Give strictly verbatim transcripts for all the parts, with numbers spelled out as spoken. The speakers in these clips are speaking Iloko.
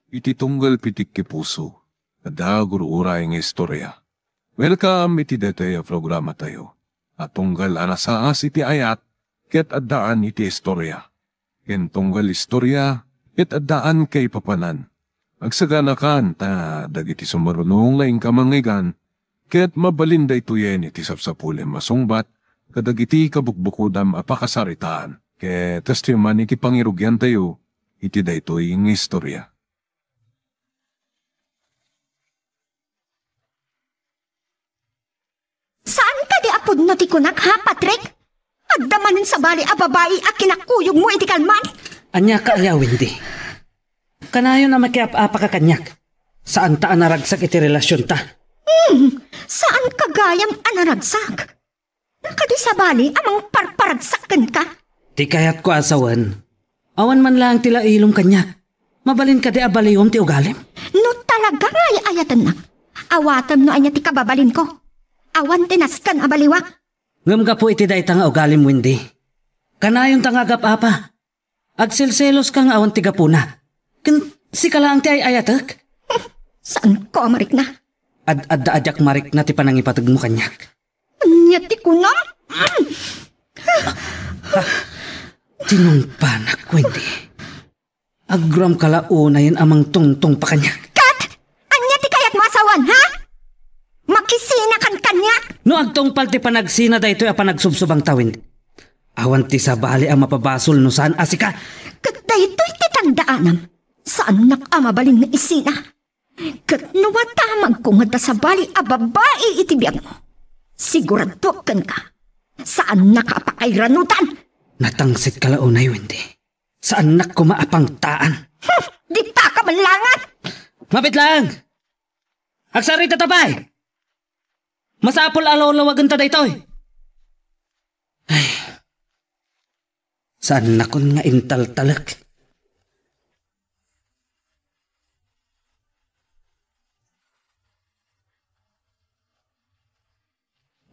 Iti tunggal pitik ti puso, adda gur-uray nga istorya. Welcome iti daytoy a programatayo a tunggal a nasaas iti ayat ket addaan iti istorya. Ken tunggal istorya ket addaan kaipapanan. Agsaganakan ta dagiti sumarunong nga inka mangngeggan ket mabalin daytoyen iti sapsapulem a sungbat kadagiti kabukbukodam a pakasaritaan. Ket kastoy man iti pangirugiantayo iti daytoy nga istorya. Saan kadi a pudno ti kunak, ha, Patrick? Adda manen sabali a babai a kinakuyogmo iti kalman? Ania ka aya, Wendy? Kanayon a makiap-apaka kaniak. Saanta a naragsak iti relasionta. Hmm, saan ka gayam a naragsak? Kadi sabali a mangparparagsak kenka? Ti kayatko a sawen, awan man laeng ti lailom kaniak. Mabalin kadi a baliwem ti ugalim? No talaga nga ay-ayatennak, awatem no ania ti kababalinko. Awan ti nasken a baliwak. Ngem gapu iti dayta nga ugalim, Wendy, kanayonta nga agap-apa. Agselseloska nga awan ti gapuna. Ken sika laeng ti ay-ayatek? Saanko a marikna? Ad-adda a diak marikna ti panangipategmo kaniak. Ania ti kunam? Tinungpanak, Wendy. Agraamka la unayen a mangtungtungpa kaniak. Ket ania ti kayatmo a sawen, ha? Makisinakan kaniak? No agtungpal ti panagsina daytoy a panagsubsubangta, Wendy, awan ti sabali a mapabasol no saan a sika. Ket daytoy ti tandaanam, saannak a mabalin nga isina. Ket no matamagko nga adda sabali a babai iti biagmo, siguraduak kenka, saannaka a pakairanutan. Natangsitka la unay, Wendy. Saannak koma a pangtaan. Hmm, ditaka man laengen! Mabiit laeng! Agsarita ta pay! Masapul a lawlawagenta daytoy. Ay, saannakon nga intaltalek.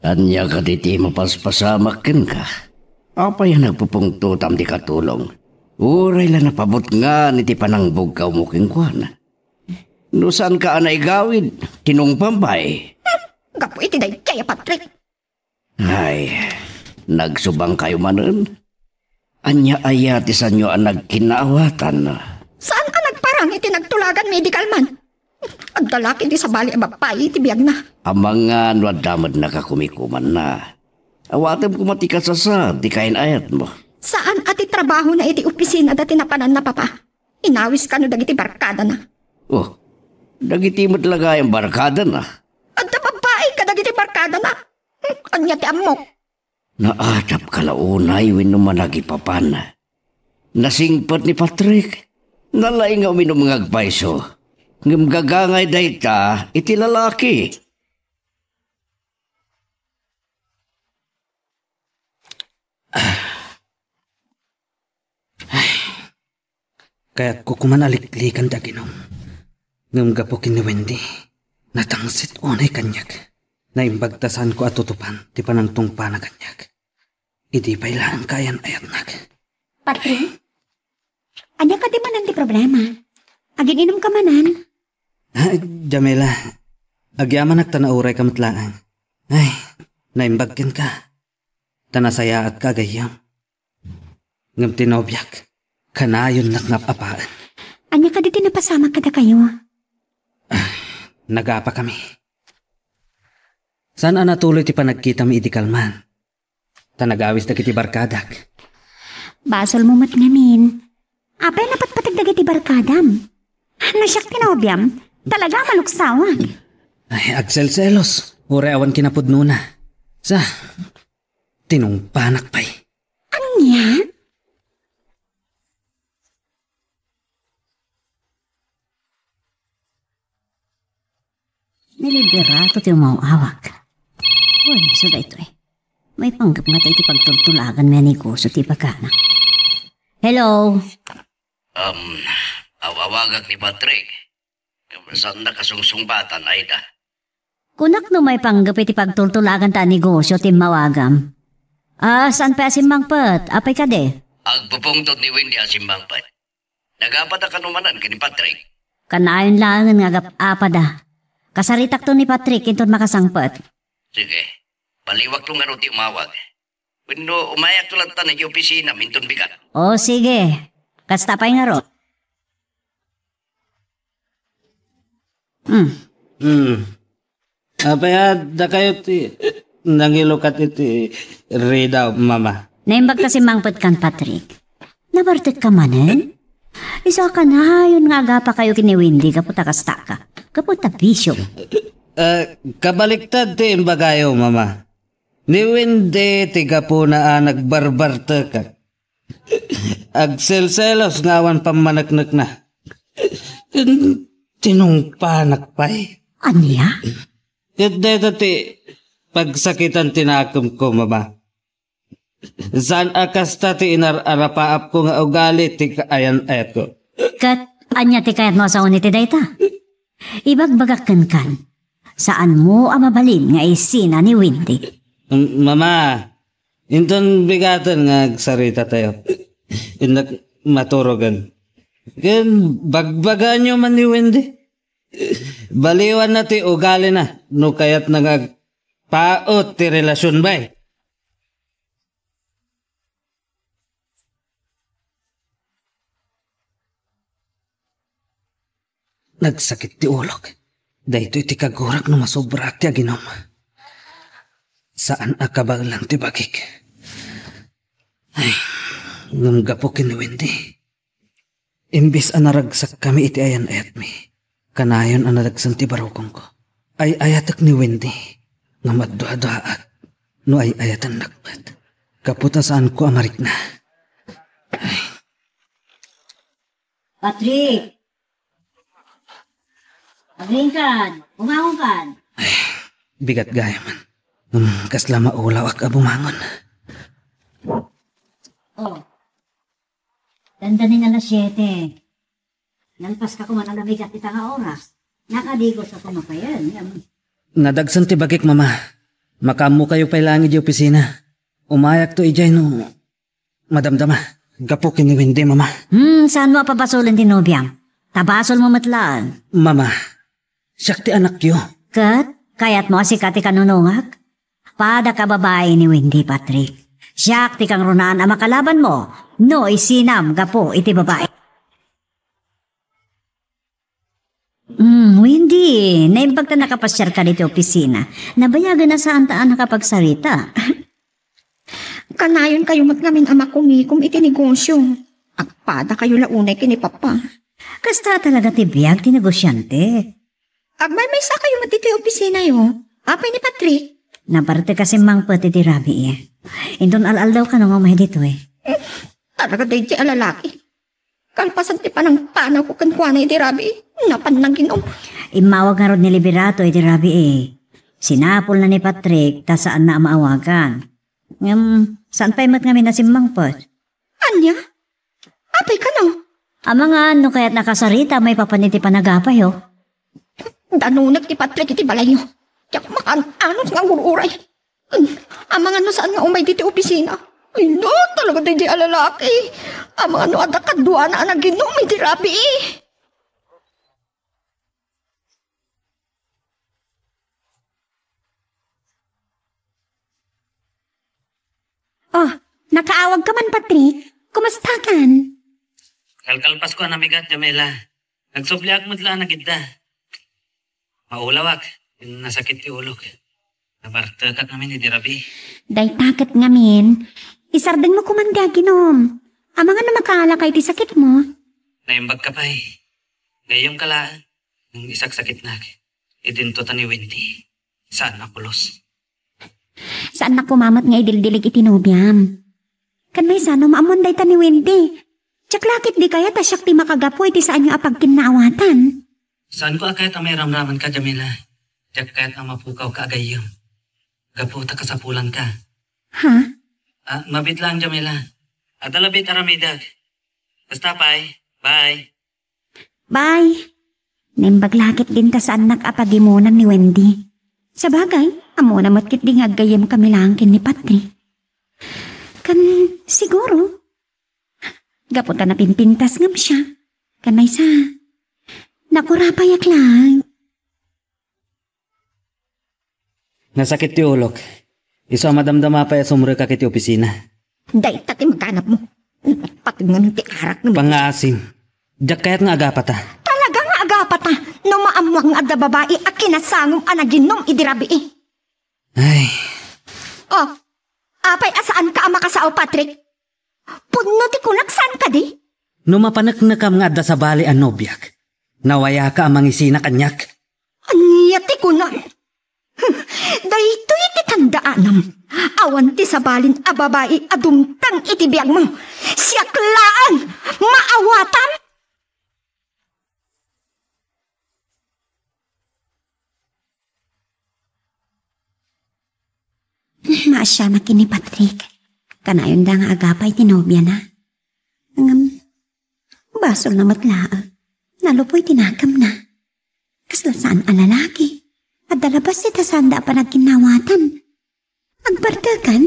Ania kadi ti mapaspasamak kenka? Apay a nagpupungtotam ti katulong? Uray la napabutngan iti panangbugkawmo kenkuana. No saanka a naigawid, tinungpam pay. Gapu iti daydiay a Patrick. Ay, nagsubangkayo manen? Ania aya ti saanyo a nagkinnaawatan? Saan a nagparang iti nagtulagan medical man? Adda la ketdi sabali a babai iti biagna. Amangan no adda met nakakumikumanna. Awatem koma ti kasasaad ti kain-ayatmo. Saan a ti trabahona iti opisina dati napananna, Papa. Inawis kano dagiti barkadana. Oh, dagiti met la gayam barkadana? Adda babai kadagiti barkadana. Hmm, ania ti ammok? Naadapka la unay wenno managipapan? Nasingpet ni Patrick. Nalaing nga uminum nga agpayso. Ngem gagangay dayta iti lalaki. Kayatko koman a liklikan ti aginum. Ngem gapu ken ni Wendy, natangsit unay kaniak. Naimbag ta saanko a tutupan ti panangtungpana kaniak. Idi pay laeng kaayan-ayatnak. Patri, ania kadi manen ti problema? Agin-inumka manen? Ah, Jamila, agyamanak ta naurayka met laeng. Ay, naimbag kenka. Ta nasayaatka a gayyem. Ngem ti nobiak, kanayonnak nga ap-apaen. Ania kadi ti napasamak kadakayo? Ah, nagapakami. Saan a natuloy ti panagkitami idi kalman? Ta nagawis dagiti barkadak. Basolmo met ngamin. Apay a napatpateg dagiti barkadam? No siak ti nobiam, talaga a maluksawak. Ay, agselselos. Uray awan kinapudnona. Sa, tinungpanak pay. Ania? Naliberato ti umaw-awak. Wen, isu daytoy. Maipanggep ngata iti pagtultulaganmi a negosio ti ibagana. Hello? Um, aw-awagak ni Patrick. Saannak a sungsungbatan, Aida? Kunak no maipanggep iti pagtultulaganta a negosio ti immawagam. Ah, saan pay a simmangpet? Apay kadi? Agpupungtot ni Wendy a simmangpet. Nagapata kano manen ken ni Patrick? Kanayon laengen nga agap-apada. Kasaritakto ni Patrick inton makasangpet. Sige. Baliwakto ngarud ti umawag. Wenno umayakto latta idiay opisinam inton bigat. O, sige. Kasta pay ngarud. Hmm. Hmm. Apay a dakayo ti nangilukat iti ridaw, Mama? Naimbag ta simmangpet kan Patrick. Nabartekka manen? Isu a kanayon nga agapakayo ken ni Wendy gapu ta kastaka. Gapu ta bisio. Eh, kabaliktad ti imbagayo, Mama. Ni Wendy ti gapuna a nagbarbartekak. Agselselos nga awan pammaneknekna. Ken tinungpanak pay. Ania? Ket dayta ti pagsakitan ti nakemko, Mama. Saan a kasta ti inar-arapaapko nga ugali ti kaayan-ayatko. Ket ania ti kayatmo a sawen iti dayta? Ibagbagak kenkan, saanmo a mabalin nga isina ni Wendy. M-, Mama, inton bigaten nga agsaritatayo, innak maturogen. Ken bagbagaanyo man ni Wendy. Baliwanna ti ugalina no kayatna nga agpaut ti relasion, bay. Nagsakit ti ulok. Daytoy ti kagurak no masobra ti aginom. Saan a kabaelan ti bagik. Ay, ngem gapu ken ni Wendy. Imbes a naragsakkami iti ayan-ayatmi, kanayon a nadagsen ti barukongko. Ay-ayatek ni Wendy, ngem agduaduaak no ay-ayatennak met. Gapu ta saanko a marikna. Ay. Patrick! Agriingkan! Bumangonkan! Ay, bigat gayam. Hmm, kasla maulawak a bumangon. Oh. Dandanin alas siete. Nalpaska koma a namigat ita nga oras. Nakadigoska koma payen. Ngem nadagsen ti bagik, Mama. Makaammokayo pay laeng idiay opisina. Umayakto idiay no madamdama. Gapu ken ni Wendy, Mama. Hmm, saanmo a pabasolen ti nobiam? Ta basolmo met laeng. Mama, siak ti anakyo. Ket kayatmo a sika ti kanunongak? Padak a babai ni Wendy, Patrick. Siak ti kangrunaan a makalabanmo no isinam gapu iti babai. Hmm, Wendy, naimbag ta nakapasiarka ditoy opisina. Nabayagen a saanta a nakapagsarita. Kanayonkayo met ngamin a makumikom iti negosio. Agpadakayo la unay ken ni Papa. Kasta talaga ti biag ti negosiante. Agmaymaysakayo met ditoy opisinayo. Apay ni Patrick? Nabartek a simmangpet iti rabii. Inton al-aldawka no nga umay ditoy. Talaga daydiay a lalaki. Kalpasan ti panangpanawko kenkuana iti rabii, napan naginom. Immawag ngarud ni Liberato iti rabii. Sinapulna ni Patrick ta saanna a maawagan. Ngem, saan pay met ngamin a simmangpet? Ania? Apay kano? Amangan no kayatna a kasarita maipapan iti panagapayo. Danunek ti Patrick iti balayyo. Diak makaan-anos nga agur-uray. Amangan no saan nga umay ditoy opisina. Ay, no, talaga daydiay a lalaki. Amangan no adda kaduana a naginom iti rabii. Oh, nakaawagka man, Patrick. Kumustakan? Kalkalpasko a namigat, Jamila. Nagsubliak met la a nagidda. Maulawak, nasakit ti ulok. Nabartekak ngamin idi rabii. Dayta ket ngamin, isardengmo koman ti aginom. Amangan no makaalaka iti sakitmo. Naimbagka pay. Gayyemka laeng, nung isaksakitnak. Idinto ta ni Wendy. Saan a pulos. Saannak koma met nga idildilig iti nobiam. Ken maysa no maammon dayta ni Wendy. Diak la ketdi kayat a siak ti makagapu iti saanyo a pagkinnaawatan. Saanko a kayat a mairamramanka, Jamila. Diak kayat a mapukawka a gayyem. Gapu ta kasapulanka. Ha? Ah, mabiit laeng, Jamila. Adda la biit aramidek. Kasta pay. Bye. Bye. Naimbag la ketdin ta saannak a pagimunan ni Wendy. Sabagay, ammona met ketdi nga aggayyemkami laeng ken ni Patrick. Ken siguro, gapu ta napimpintas ngem siak. Ken maysa, Nakurapayak lang. Nasakit ti ulok. Isu a madamdama pay a sumrek iti opisina. Dayta ti maganabmo. Patngen ti arak no. Pangngaasim. Diak kayat nga agapata. Talaga nga agapata. No maammoak nga adda babai a kinasangom a naginom idi rabii. Ay. Oh, apay a saanka a makasao, Patrick? Pudno ti kunak, saan kadi? No mapaneknekam nga adda sabali a nobiak, nawayaka a mangisina kaniak. Ania ti kunam? Daytoy ti tandaanam. Awan ti sabalin a babai a dumteng iti biagmo. Siak laeng, maawatam. Maasianak ken ni Patrick. Kanayon da nga agapa iti nobiana. Ngem, basolna met laeng. Nalupoy ti nakemna. Kasla saan a lalaki. Adda labasit a saanda a panagkinnawatan. Agbartekan?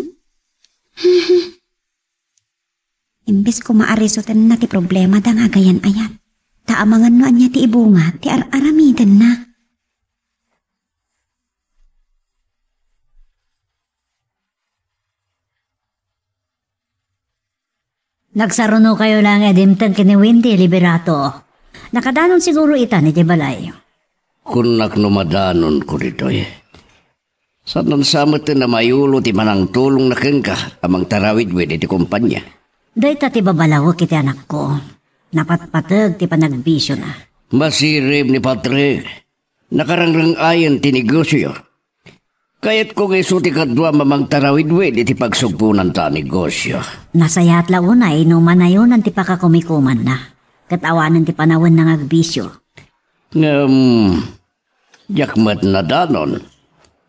Imbes koma a resutenna ti problemada nga agayan-ayat, ta amangan no ania ti ibunga ti ar-aramidenna. Nagsarunokayo laeng a dimteng ken ni Wendy, Liberato. Nakadanon siguro itan iti balay. Kunnak no madanonko ditoy. Saan sa met a mayulo ti panangtulongna kenka a mangtarawidwid iti kompania. Dayta ti babalawek iti anakko. Napatpateg ti panagbisiona. Masirib ni Patrick. Nakarangrang-ayen ti negosioyo. Kayatko nga isu ti kaduam a mangtarawidwid iti pagsugponanta a negosio. Nasayaat la unay no manayonan ti pakakumikumanna, ket awanen ti panawenna nga agbisio. Ngem, diak met nadanon.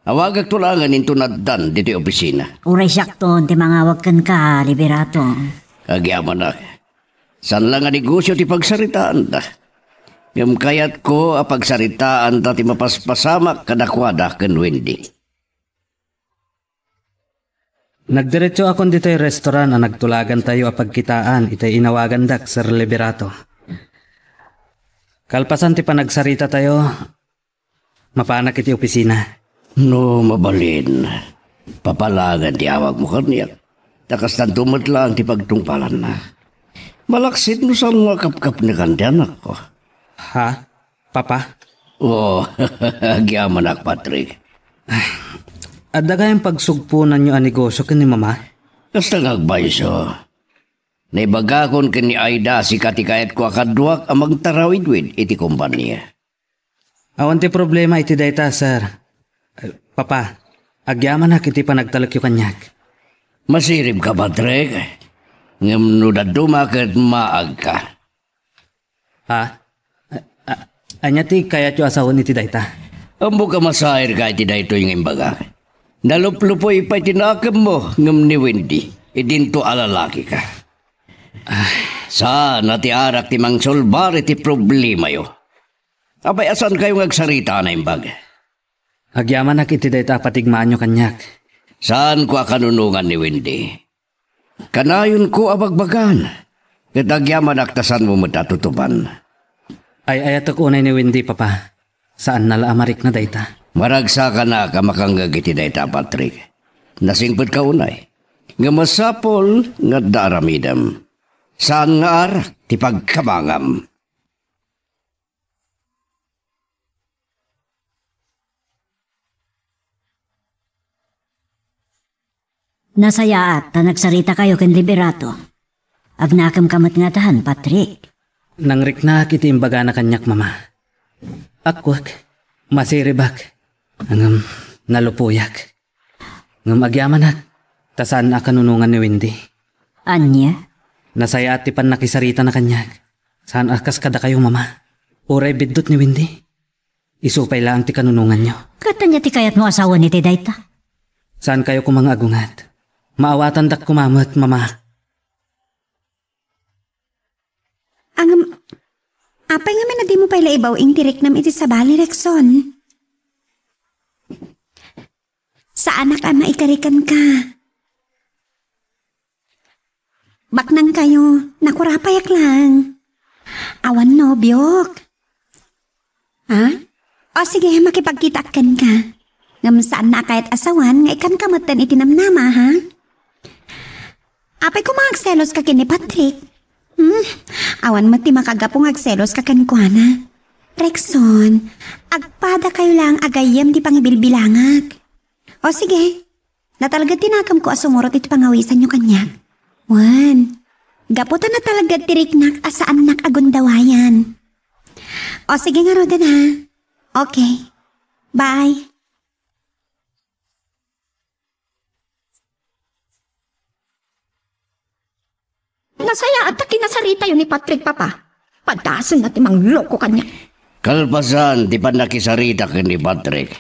Awagakto laengen inton addan ditoy opisina. Uray siakton ti mangawag kenka, Liberato. Agyamanak. Saan la nga negosio ti pagsaritaanta. Ngem kayatko a pagsaritaanta ti mapaspasamak kadakuada ken Wendy. Nagdiretsoakon ditoy restaurant a nagtulagantayo a pagkitaan iti inawagandak, Sir Liberato. Kalpasan ti panagsarita tayo, mapanak iti opisina. No mabalin, papalangen ti awagmo kaniak. Ta kastanto met laeng ti pagtungpalanna. Malaksid no saan nga kapkapnekan ti anakko. Ha? Papa? Oh, agyamanak, Patrick. Adda gayam pagsugponanyo a negosio ken ni Mama? Kasta nga agpayso. Naibagakon ken ni Aida a sika ti kayatko a kaduak a mangtarawidwid iti kompania. Awan ti problema iti dayta, sir. Eh, Papa, agyamanak iti panagtalekyo kaniak. Masiribka, Patrick. Ngem no dadduma ket maagka. Ha? A-, a-, ania ti kayatyo a sawen iti dayta? Ammok a masairka iti daytoy nga imbagak. Naluplupoy pay ti nakemmo ngem ni Wendy, idinto a lalakika. Ah. Saan a ti arak ti mangsolbar iti problemayo. Apay a saankayo nga agsarita a naimbag? Agyamanak iti dayta a patigmaanyo kaniak. Saanko a kanunongan ni Wendy. Kanayonko a bagbagaan, ket agyamanak ta saanmo met a tutupan. Ay-ayatek unay ni Wendy, Papa. Saanna la a marikna dayta. Maragsakanak a makangngeg iti dayta, Patrick. Nasingpetka unay. Nga masapul nga adda aramidem. Saan nga arak ti pagkamangam. Nasayaat ta nagsaritakayo ken Liberato. Agnakemka met ngataen, Patrick. Nangriknak iti imbagana kaniak, Mama. Akkuak, masiribak, ngem nalupoyak. Ngem agyamanak, ta saan a kanunongan ni Wendy. Ania? Nasayaat ti pannakisaritana kaniak. Saan a kas kadakayo, Mama. Uray biddut ni Wendy. Isu pay laeng ti kanunonganyo. Ket ania ti kayatmo a sawen iti dayta? Saankayo koma nga agunget. Maawatandak koma met, Mama. Ngem, apay ngamin a dimo pay la ibaw-ing ti riknam iti sabali, Rexon? Saanak a maikarikan ka. Baknang kayo, nakurapayak lang. Awan nobiok. Ha? O sige, makipagkitaak kenka. Ngem saanna a kayat a sawen nga ikkanka metten iti namnama, ha? Apay koma agselos ka ken ni Patrick? Hmm? Awan met ti makagapu nga agselos ka kenkuana. Rexon, agpadakayo laeng a gayyem ti pangibilbilangak. O sige, natalged ti nakemko a sumurot iti pangawisanyo kaniak. Wen, gapu ta natalged ti riknak a saannak a gundawayan. O sige ngaruden, ha? Okay. Bye. Nasayaat ta kinasaritayo ni Patrick, Papa. Padasenna ti mangloko kaniak. Kalpasan ti pannakisarita ken ni Patrick,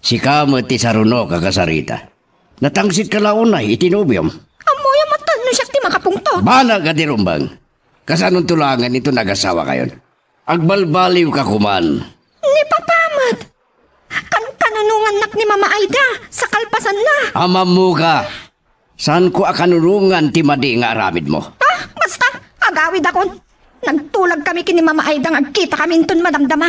sika met ti saruno a kasarita. Natangsit ka la unay iti nobiom. Ammoyo met no siak ti makapungtot. Banag a di rumbeng. Kasanonto laengen inton agasawakayon? Agbalbaliwka koman. Ni Papa met. Kan-, kanunongannak ni Mama Aida sa kalpasanna. Amammoka. Saanko a kanunongan ti madi nga aramidmo. Ah, basta, agawidakon. Nagtulag kami ken ni Mama Aida nga agkita kami inton madamdama.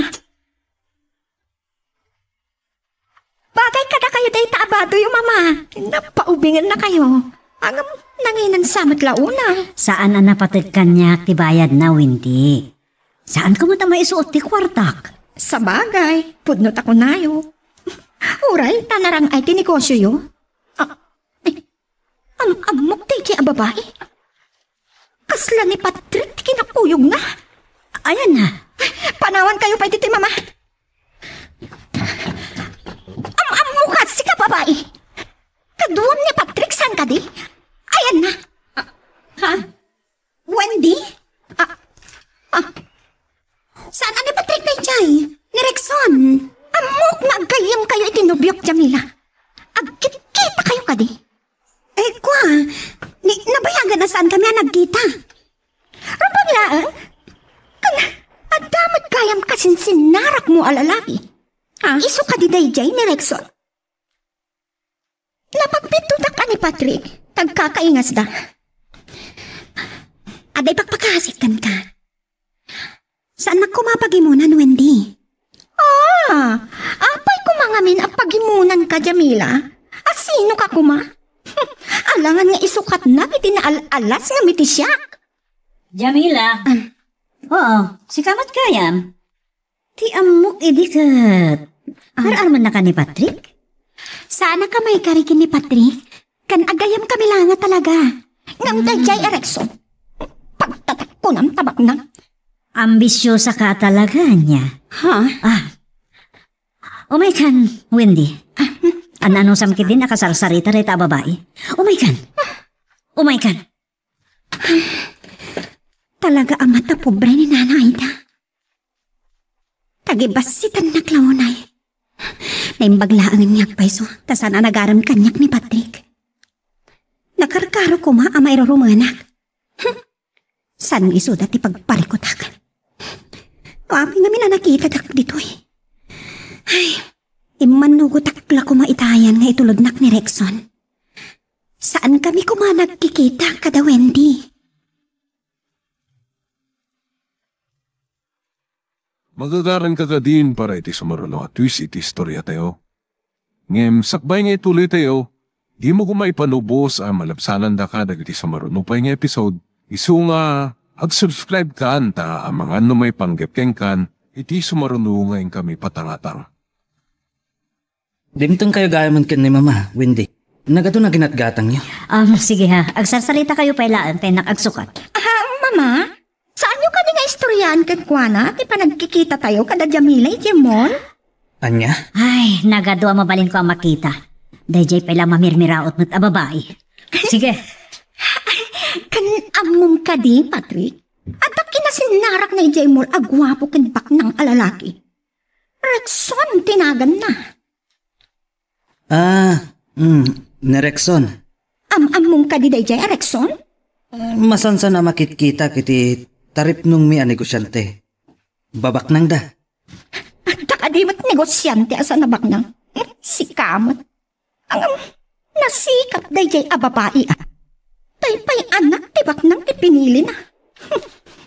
Bagay kadakayo dayta a badoyo, Mama. Napaubingennakayo. Ngem nanginansa met la unay. Saan a napateg kaniak ti bayadna, Wendy. Saanko met a maisuot ti kuartak. Sabagay, pudno ta kunayo. Uray ta narang-ay ti negosioyo. Ah, eh, am-ammok daydiay a babai. Kasla ni Patrick ti kinakuyogna. Ayanna. Panawankayo pay ditoy, Mama. Am-ammoka, sika babai. Kaduam ni Patrick, saan kadi? Ayanna. Ah, ha? Wendy? Ah, ah. Saan a ni Patrick daydiay? Ni Rexon? Ammok nga aggayyemkayo iti nobiok, Jamila. Agkitkitakayo kadi? Eh, kua, ni, nabayagan a saankami a nagkita. Rupang laeng? Kan, adda met gayam kasinsinnarakmo a lalaki. Ah? Isu kadi daydiay ni Rexon? Napagpittodak a ni Patrick, tagkakaingasda. Adda ipakpakasik kenka. Saannak koma a pagimunan, Wendy. Ah, apay koma ngamin a pagimunanka, Jamila? A sinoka koma? Alangan nga isukatnak iti naal-alas ngem iti siak. Jamila? Ah. Oo, sika met gayam. Ti ammok idi ket, ah, ar-armennaka ni Patrick? Saannak a maikari ken ni Patrick? Kan aggayamkami la nga talaga. Ngem daydiay a Rexon, pagtatakkonam ta baknang. Ambisiosaka talaga, ania? Ha? Ah. Umaykan, Wendy. Ah, hmm. Ananusam ketdin a kasarsarita dayta a babai. Umaykan. Umaykan. Talaga a matapobre ni Nana Aida. Tagibassitannak la unay. Naimbag laeng nga agpayso, ta saan a nagarem kaniak ni Patrick. Nakarkaro koma a mairurumenak. Hmm. Saan nga isuda ti pagparikutak? Apay ngamin a nakitadak ditoy? Ay, immannugotak la koma itayan nga itulodnak ni Rexon. Saankami koma nagkikita kada Wendy. Magagaranka kadin para iti sumaruno a twist iti istoriatayo. Ngem sakbay nga ituloytayo, dimo koma ipanubos a malabsanandaka dagiti sumaruno pay nga episode, isu nga agsubscribe kan ta amangan no maipanggep kenkan iti sumaruno nga inkami patangatang. Dimtengkayo gayamen ken ni Mama, Wendy. Nagadu na ginatgatangyo. Um, sige ha, agsarsaritakayo pay laeng ta innak agsukat. Ah, Mama, saanyo kadi nga istoriaan kenkuana ti panagkikitatayo kada Jamila idiay mall? Ania? Ay, nagadu a mabalinko a makita. Daydiay pay la mamirmiraot met a babai. Sige. Kan ammom kadi, Patrick? Adda kinasinnarakna idiay mall a guapo ken baknang a lalaki. Rexon ti naganna. Ah, mm, ni Rexon. Am-ammom kadi daydiay a Rexon? Ah, masansan a makitkitak iti taripnongmi a negosiante. Babaknangda. Adda kadi met negosiante a saan a baknang? Sika met. Ngem, nasikat daydiay a babai a. Tay pay anak ti baknang ti pinilina.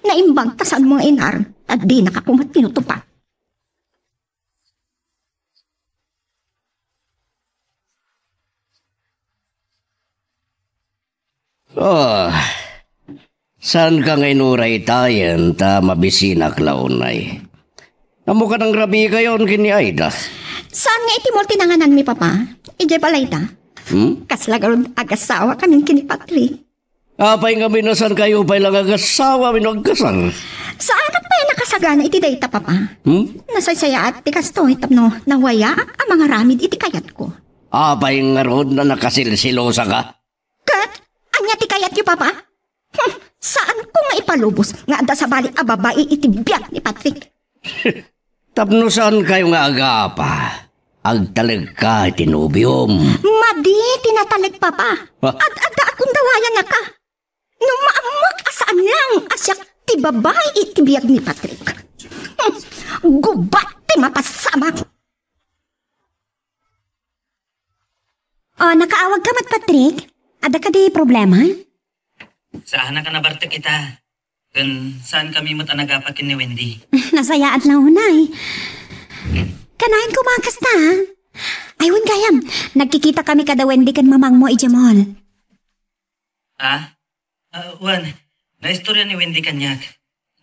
Naimbag ta saanmo nga inarem, ta dinaka koma tinutupad. Oh, saan ka nga inuray tayen ta mabisinak la unay? Ammo ka nang rabikayon ken ni Aida? Saan nga iti mall ti nangananmi, Papa? Idiay balayta? Hmm? Kasla garud agasawa kamin ken ni Patrick. Apay ngamin a saan kayo pay lang agasawa wenno agkasar? Saan pay nakasagana iti dayta, Papa? Hmm? Nasaysayaat ti kastoy tapno nawayaak a mangaramid iti kayatko. Apay ngarud a nakasilsilosa ka? Ket ania ti kayatyo, Papa? Hmm, saanko nga ipalubos nga adda sabali a babai iti biag ni Patrick. Tapno saan kayo nga agapa, agtalek ka iti nobiom. Madi ti natalek, Papa. Ha? Ad-adda a kundawayan naka. No maammak a saan lang a siak ti babai iti biag ni Patrick. Hmm, gubat ti mapasamak. Oh, nakaawag ka met, Patrick? Adda kadi problema? Saan a ka nabartek ita? Ken saan kami met a nagapa ken ni Wendy? Nasayaat la unay. Kanayon koma kasta, ha? Ay, wen gayam. Nagkikita kami kada Wendy ken mamangmo idiay mall. Ah? Ah, wen, naistorya ni Wendy kaniak.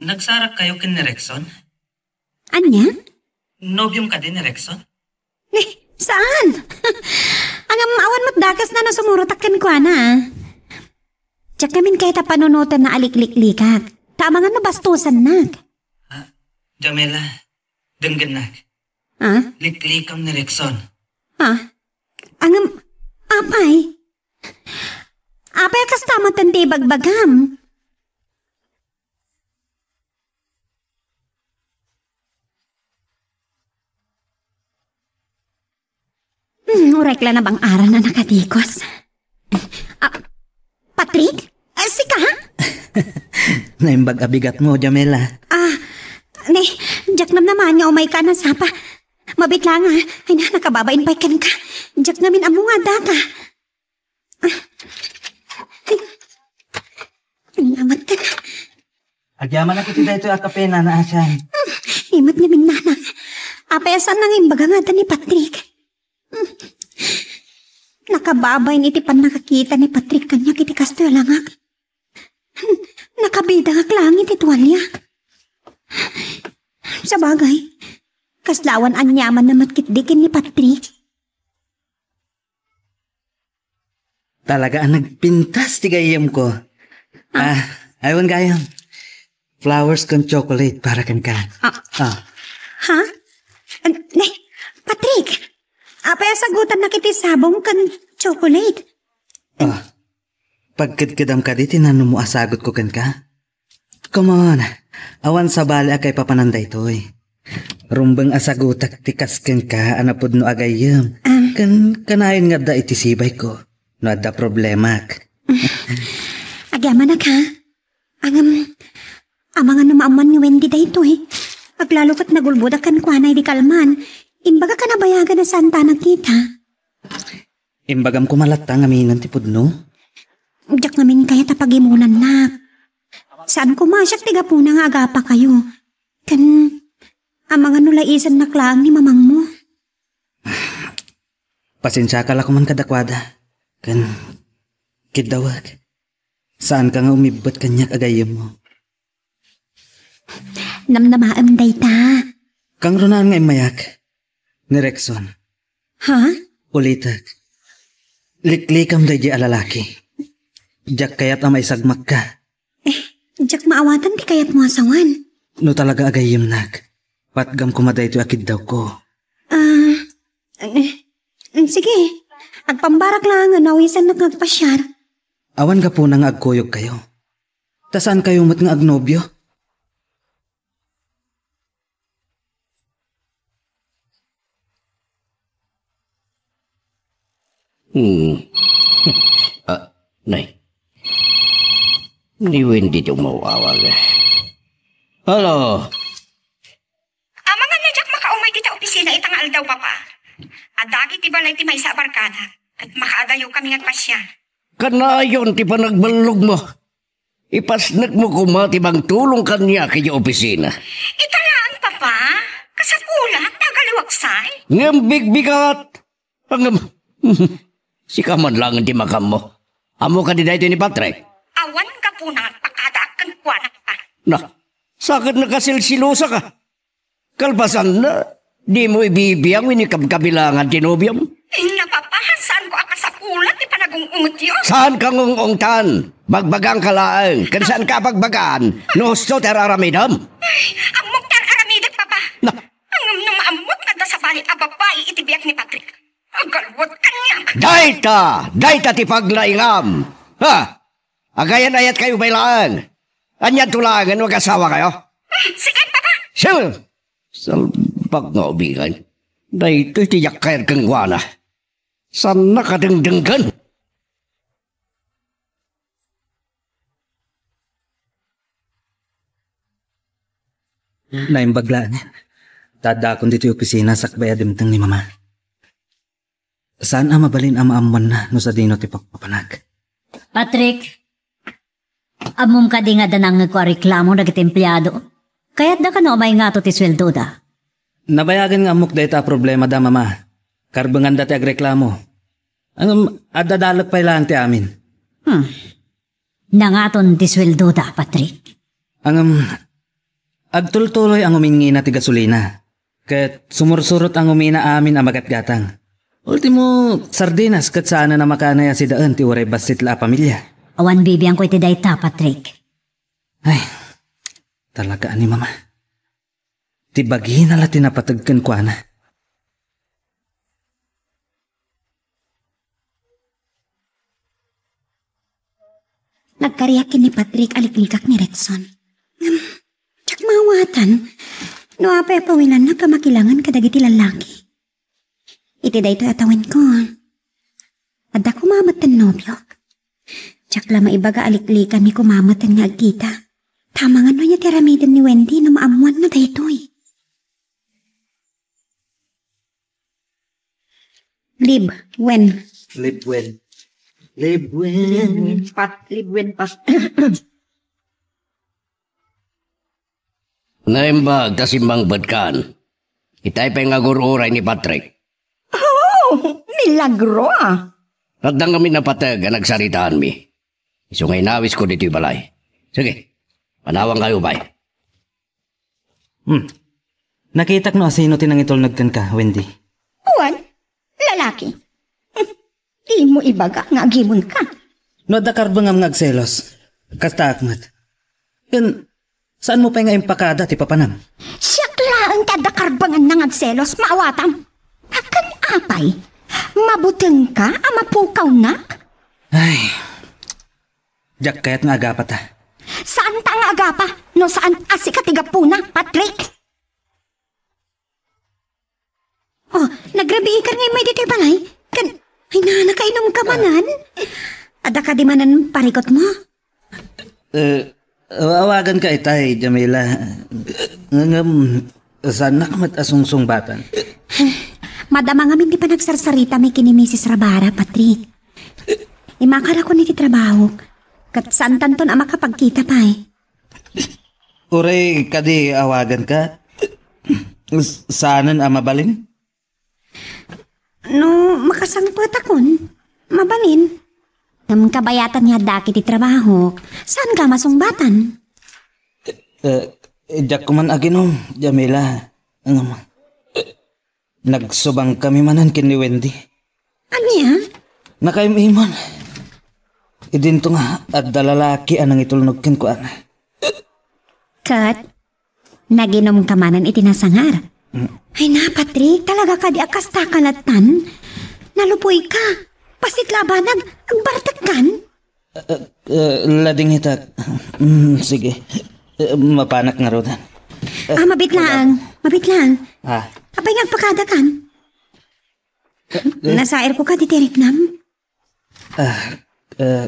Nagsarak kayo ken ni Rexon? Ania? Nobiom kadi ni Rexon? Ni, saan? Ngem awan met dakes na no sumurotak kenkuana, ah. Diak ngamin kayat a panunotenna a likliklikak. Ta amangan no bastosennak. Ah, Jamela, denggennak. Ah? Liklikam ni Rexon. Ah? Ngem, apay? Apay a kasta met ti ibagbagam? Hmm, uray la nabang-aran a nakatikos. Ah, Patrick? Ah, sika? Naimbag a bigatmo, Jamela. Ah, ne, diak namnamaen nga umayka a nasapa. Mabiit laeng, ah. Ay na, nakababain pay kenka. Diak ngamin ammo nga addaka. Ay, amat ka. Agyamanak iti daytoy a kape, Nana Asian. Imat ni Minnana. Apay a saan nga imbaga nga adda ni Patrick? Nakababain iti pannakakita ni Patrick kaniak iti kastoy a langak. Nakabidangak laeng iti tualia. Sabagay, kasla awan aniamanna met ketdi ken ni Patrick. Talaga a nagpintas ti gayyemko. Ah. Ah, aywan gayam. Flowers ken chocolate para kenka. Ah. Ah. Ha? An-, ne, Patrick, apay a sagutannak iti sabong ken chocolate? Ah. Pagkedkedam kadi ti nanumo a sagutko kenka? Come on, awan sabali a kaipapanan daytoy. Rumbeng a sagutak ti kas kenka a napudno a gayyem. Ah. Ken kanayon nga adda iti sibayko no adda problemak. Agyamanak, ha? Ngem, amangan no maammuan ni Wendy daytoy. Aglalo ket nagulbodak kenkuana idi kalman. Imbagak a nabayagan a saanta a nagkita. Imbagam koma latta ngamin ti pudno? Diak ngamin kayat a pagimonannak. Saan koma a siak ti gapuna nga agapakayo. Ken, amangan no laisennak laeng ni mamangmo. Pasensiaka la koman kadakuada. Ken, kiddawek. Saanka nga umibbet kaniak a gayyemmo. Namnamaem dayta. Kangrunaan nga immayak. Ni Rexon. Ha? Ulitek. Liklikam daydiay a lalaki. Diak kayat a maisagmakka. Eh, diak maawatan ti kayatmo a sawen. No talaga a gayyemnak, patgam koma daytoy a kiddawko. Ah, eh, sige. Agpambarak laeng no awisannak nga agpasiar. Awan gapuna nga agkuyogkayo. Ta saankayo met nga agnobio? Hmm. Ah, nay. Ni Wendy ti umawawag. Hello? Amangan nga diak makaumay dita opisina ita nga aldaw, Papa. Adda iti balay ti maysa a barkada, ket makaadayo kami nga agpasiar. Kanayon ti panagballogmo. Ipasnekmo koma ti mangtulong kaniak idiay opisina. Ita laeng, Papa. Kasapulak, nagaliwaksay. Ngem bigbigat. Ngem, sika man laeng ti makammo. Ammo kadi daytoy ni Patrick? puna nga agpakadaak kenkuana, Papa. Na, sa ket nakasilsilosa ka. Kalpasanna, dimo ibibiang wenno ikabkabilangan ti nobiom? Inna, Papa, saanko a kasapulan ti panagung-ungetyo. Saanka ngung-ungtan. Bagbagaanka laeng, ken saanka a bagbagaan no husto ti ar-aramidem. Ay, ammok ti ar-aramidek, Papa. Na. Ngem no maammok nga adda sabali a babai iti biag ni Patrick, agalwet kaniak. Dayta! Dayta ti paglaingam! Ha? Agayan-ayatkayo pay laeng. Anianto laengen no agasawakayo? Sige, Papa. Sige. Salbag nga ubbing. Daytoy ti diak kayat kenkuana. Saannaka dengdenggen. Naimbag laeng ta addakon ditoy opisina sakbay a dimteng ni Mama. Saan a mabalin a maammoanna no sadino ti pagpapanak. Patrick, ammom kadi nga adda nangngegko a reklamo dagiti empleado? Kayatda kano a maingato ti sueldoda? Nabayagen nga ammok dayta a problemada, Mama. Karbenganda ti agreklamo. Ngem adda dalek pay laeng ti amin. Hmm. Nangaton ti sueldoda, Patrick. Ngem agtultuloy a ngumingngina ti gasolina. Ket sumursurot a ngumina amin a magatgatang. Ultimo, sardinas ket saanen a makanay a sidaen ti uray bassit la a pamilia. Awan bibiangko iti dayta, Patrick. Ay, talaga a ni Mama. Ti bagina la ti napateg kenkuana. Nagkariak ken ni Patrick a liklikak ni Retson. Ngem, diak maawatan no apay a pawilannak a makilangen kadagiti lallaki. Iti daytoy a tawenko, adda koma metten nobiok. Diak la maibaga a liklikanmi koma metten nga agkita. Amangan no ania ti aramiden ni Wendy no maammoanna daytoy. Live when. Live when. Live when. Pat, live when, Pat. Naimbag ta simmangpetkan. Itay pay nga agur-uray ni Patrick. Oh, milagro, ah. Adda ngamin a pateg a nagsaritaanmi. Isu nga inawisko ditoy balay. Sige, panawankayo pay. Hmm. Nakitak no asino ti nangitulnog kenka, Wendy. Wen, lalaki. Dimo ibaga nga agimonka. No adda karbengam nga agselos, kastaak met. Ken, saanmo pay nga impakada ti papanam? Siak laeng ti adda karbenganna nga agselos, maawatan. Akin apay? Mabutengka a mapukawnak? Ay, diak kayat nga agapata. Saanta nga agapa no saan a sika ti gapuna, Patrick? Oh, nagrabiikan nga immay ditoy balay? Ken, ay na, nakainom ka manen? Adda kadi manen parikutmo? Eh, awagan ka itay, Jamila. Ngem, saanak met a sungsungbatan. Madama ngamin ti panagsarsaritami ken ni Misis Rabara, Patrick. Immakarakon iti trabahok. Ket saantanton a makapagkita pay. Uray kadi awaganka? S-, saanen a mabalin? No makasangpetakon, mabalin. Ngem kabayatan nga adda iti trabahok, saanka masungbatan? Eh, diak man aginom, Jamila. Ngem, nagsubangkami manen ken ni Wendy. Ania? Nakaim-iman. Idinto nga adda lalaki a nangitulnog kenkuana. Ket naginumka manen iti nasangar. Mm. Ay na, Patrick, talaga kadi a kasta ka lattan? Nalupuyka. Bassit la a banag, agbartekkan? Eh, eh, ladingitak. Mm, sige. Eh, mapanak ngaruden. Eh, ah, mabit laeng. Mabit laeng. Ah. Apay nga agpakadakan? Eh, eh. Nasairko kadi ti riknam? Ah, eh,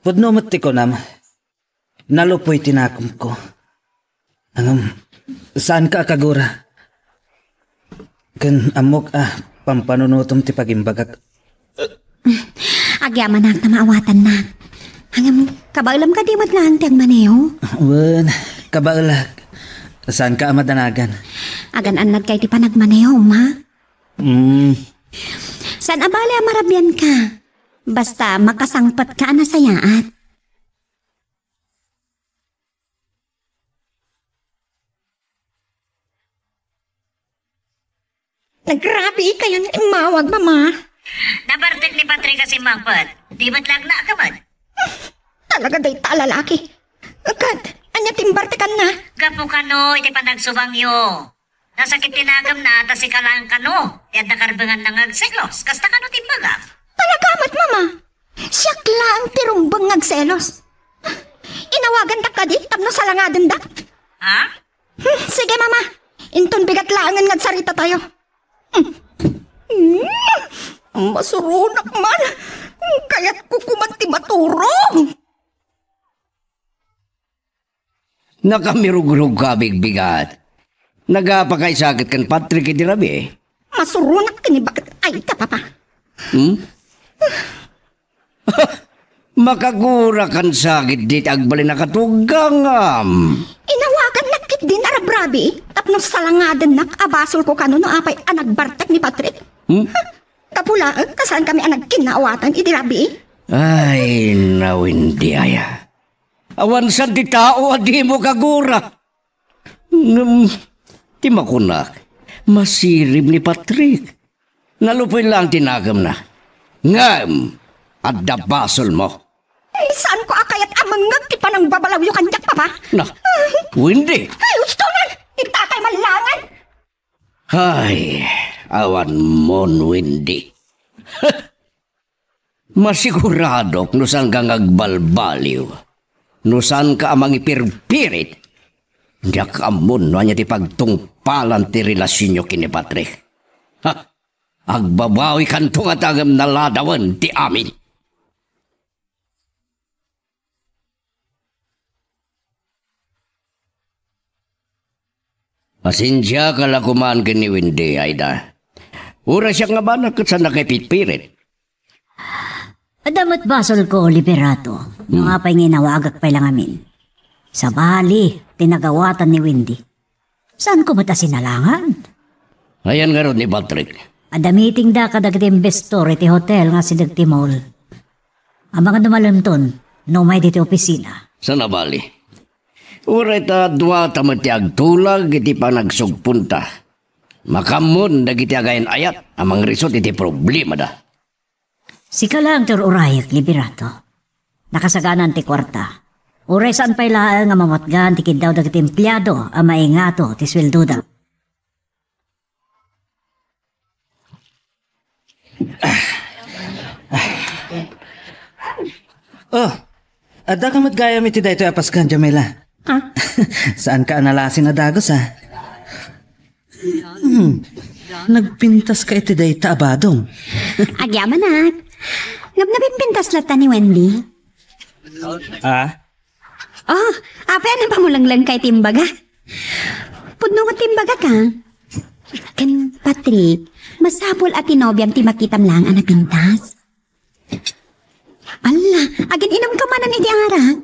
pudno met ti kunam. Nalupoy ti nakomko. Ngem, saanka a kagura. Ken ammok a pampanunotem ti pagimbagak. Agyamanak ta maawatannak. Ngem, kabaelam kadi met laeng ti agmaneho? Wen, kabaelak. Saanka a madanagan. Agan-annadka iti panagmanehom, ha? Mm. Saan a bale a marabianka. Basta makasangpetka a nasayaat. Nagrabi kayon immawag, Mama. Nabartek ni Patrick a simmangpet. Di met la agnakemen. Talaga dayta a lalaki. Ket, ania ti imbartekanna? Gapu kano iti panagsubangyo. Nasakit ti nagemna ta sika laeng kano ti adda karbenganna nga agselos. Kasta kano ti imbagam? Talaga met, Mama. Siak laeng ti rumbeng nga agselos. Inawagandak kadi tapno salangadendak? Ha? Hmm, sige, Mama. Inton bigat laengen nga agsaritatayo. Hmm. Hmm. Masuronak man. Kayatko koman ti maturog. Nakamirugrog ka, bigbigat. Nagapakaisakit ken Patrick idi rabii. Masuronak ken ni baket. Ay, ta, Papa. Hmm? Makagura kan sakit dit agbalin a katugangam. Inawagannak ketdin a rabrabii tapno salangadennak a basolko kano no apay a nagbartek ni Patrick. Hmm? Gapu laeng ta saankami a nagkinnaawatan idi rabii. Ay, na Wendy aya. Awan saan ti tao a dimo kagura. Ngem, ti makunak, masirib ni Patrick. Nalupay laeng ti nagemna. Ngem, adda basolmo. Saanko a kayat a mangngeg ti panangbabalawyo kaniak, Papa. Na, Wendy. Ay, ustonan! Itakay man laengen! Ay, awan mon, Wendy. Masiguradok no saanka nga agbalbaliw, no saanka a mangipirpirit, diak ammo no ania ti pagtungpalan ti relasionyo ken ni Patrick. Ha? Agbabawikanto ngata ngem naladawen ti amin. Pasensiaka la koman ken ni Wendy, Aida. Uray siak nga banak ket saannaka ipitpirit. Adda met basolko, Liberato, no apay nga inawagak pay la ngamin. Sabali ti nagawatan ni Wendy. Saanko met a sinalangan? Ayan ngarud ni Patrick? Adda meetingda kadagiti investor iti hotel nga asideg ti mall. Amangan no malemton, no umay ditoy opisina. Saan a bali. Uray ta dua ta met ti agtulag iti panagsugponta. Makaammoon dagiti agayan-ayat a mangrisut iti problemada. Sika laeng ti ur-urayek, Liberato. Nakasaganan ti kuarta. Uray saan pay laeng a mamutgan ti kiddaw dagiti empleado a maingato ti sueldoda. Oh, addaka met gayam iti daytoy a paskan, Jamila. Ah? Saanka a nalasin a dagus, ah? Hmm. Nagpintaska iti dayta a badong. Agyamanak. Ngem napimpintas latta ni Wendy. Ah? Oh, apay a napamulenglenka iti imbaga? Pudno met ti imbagak, ah. Ken Patrick, masapul a ti nobiam ti makitam laeng a napintas. Alla, agin-inumka manen iti arak?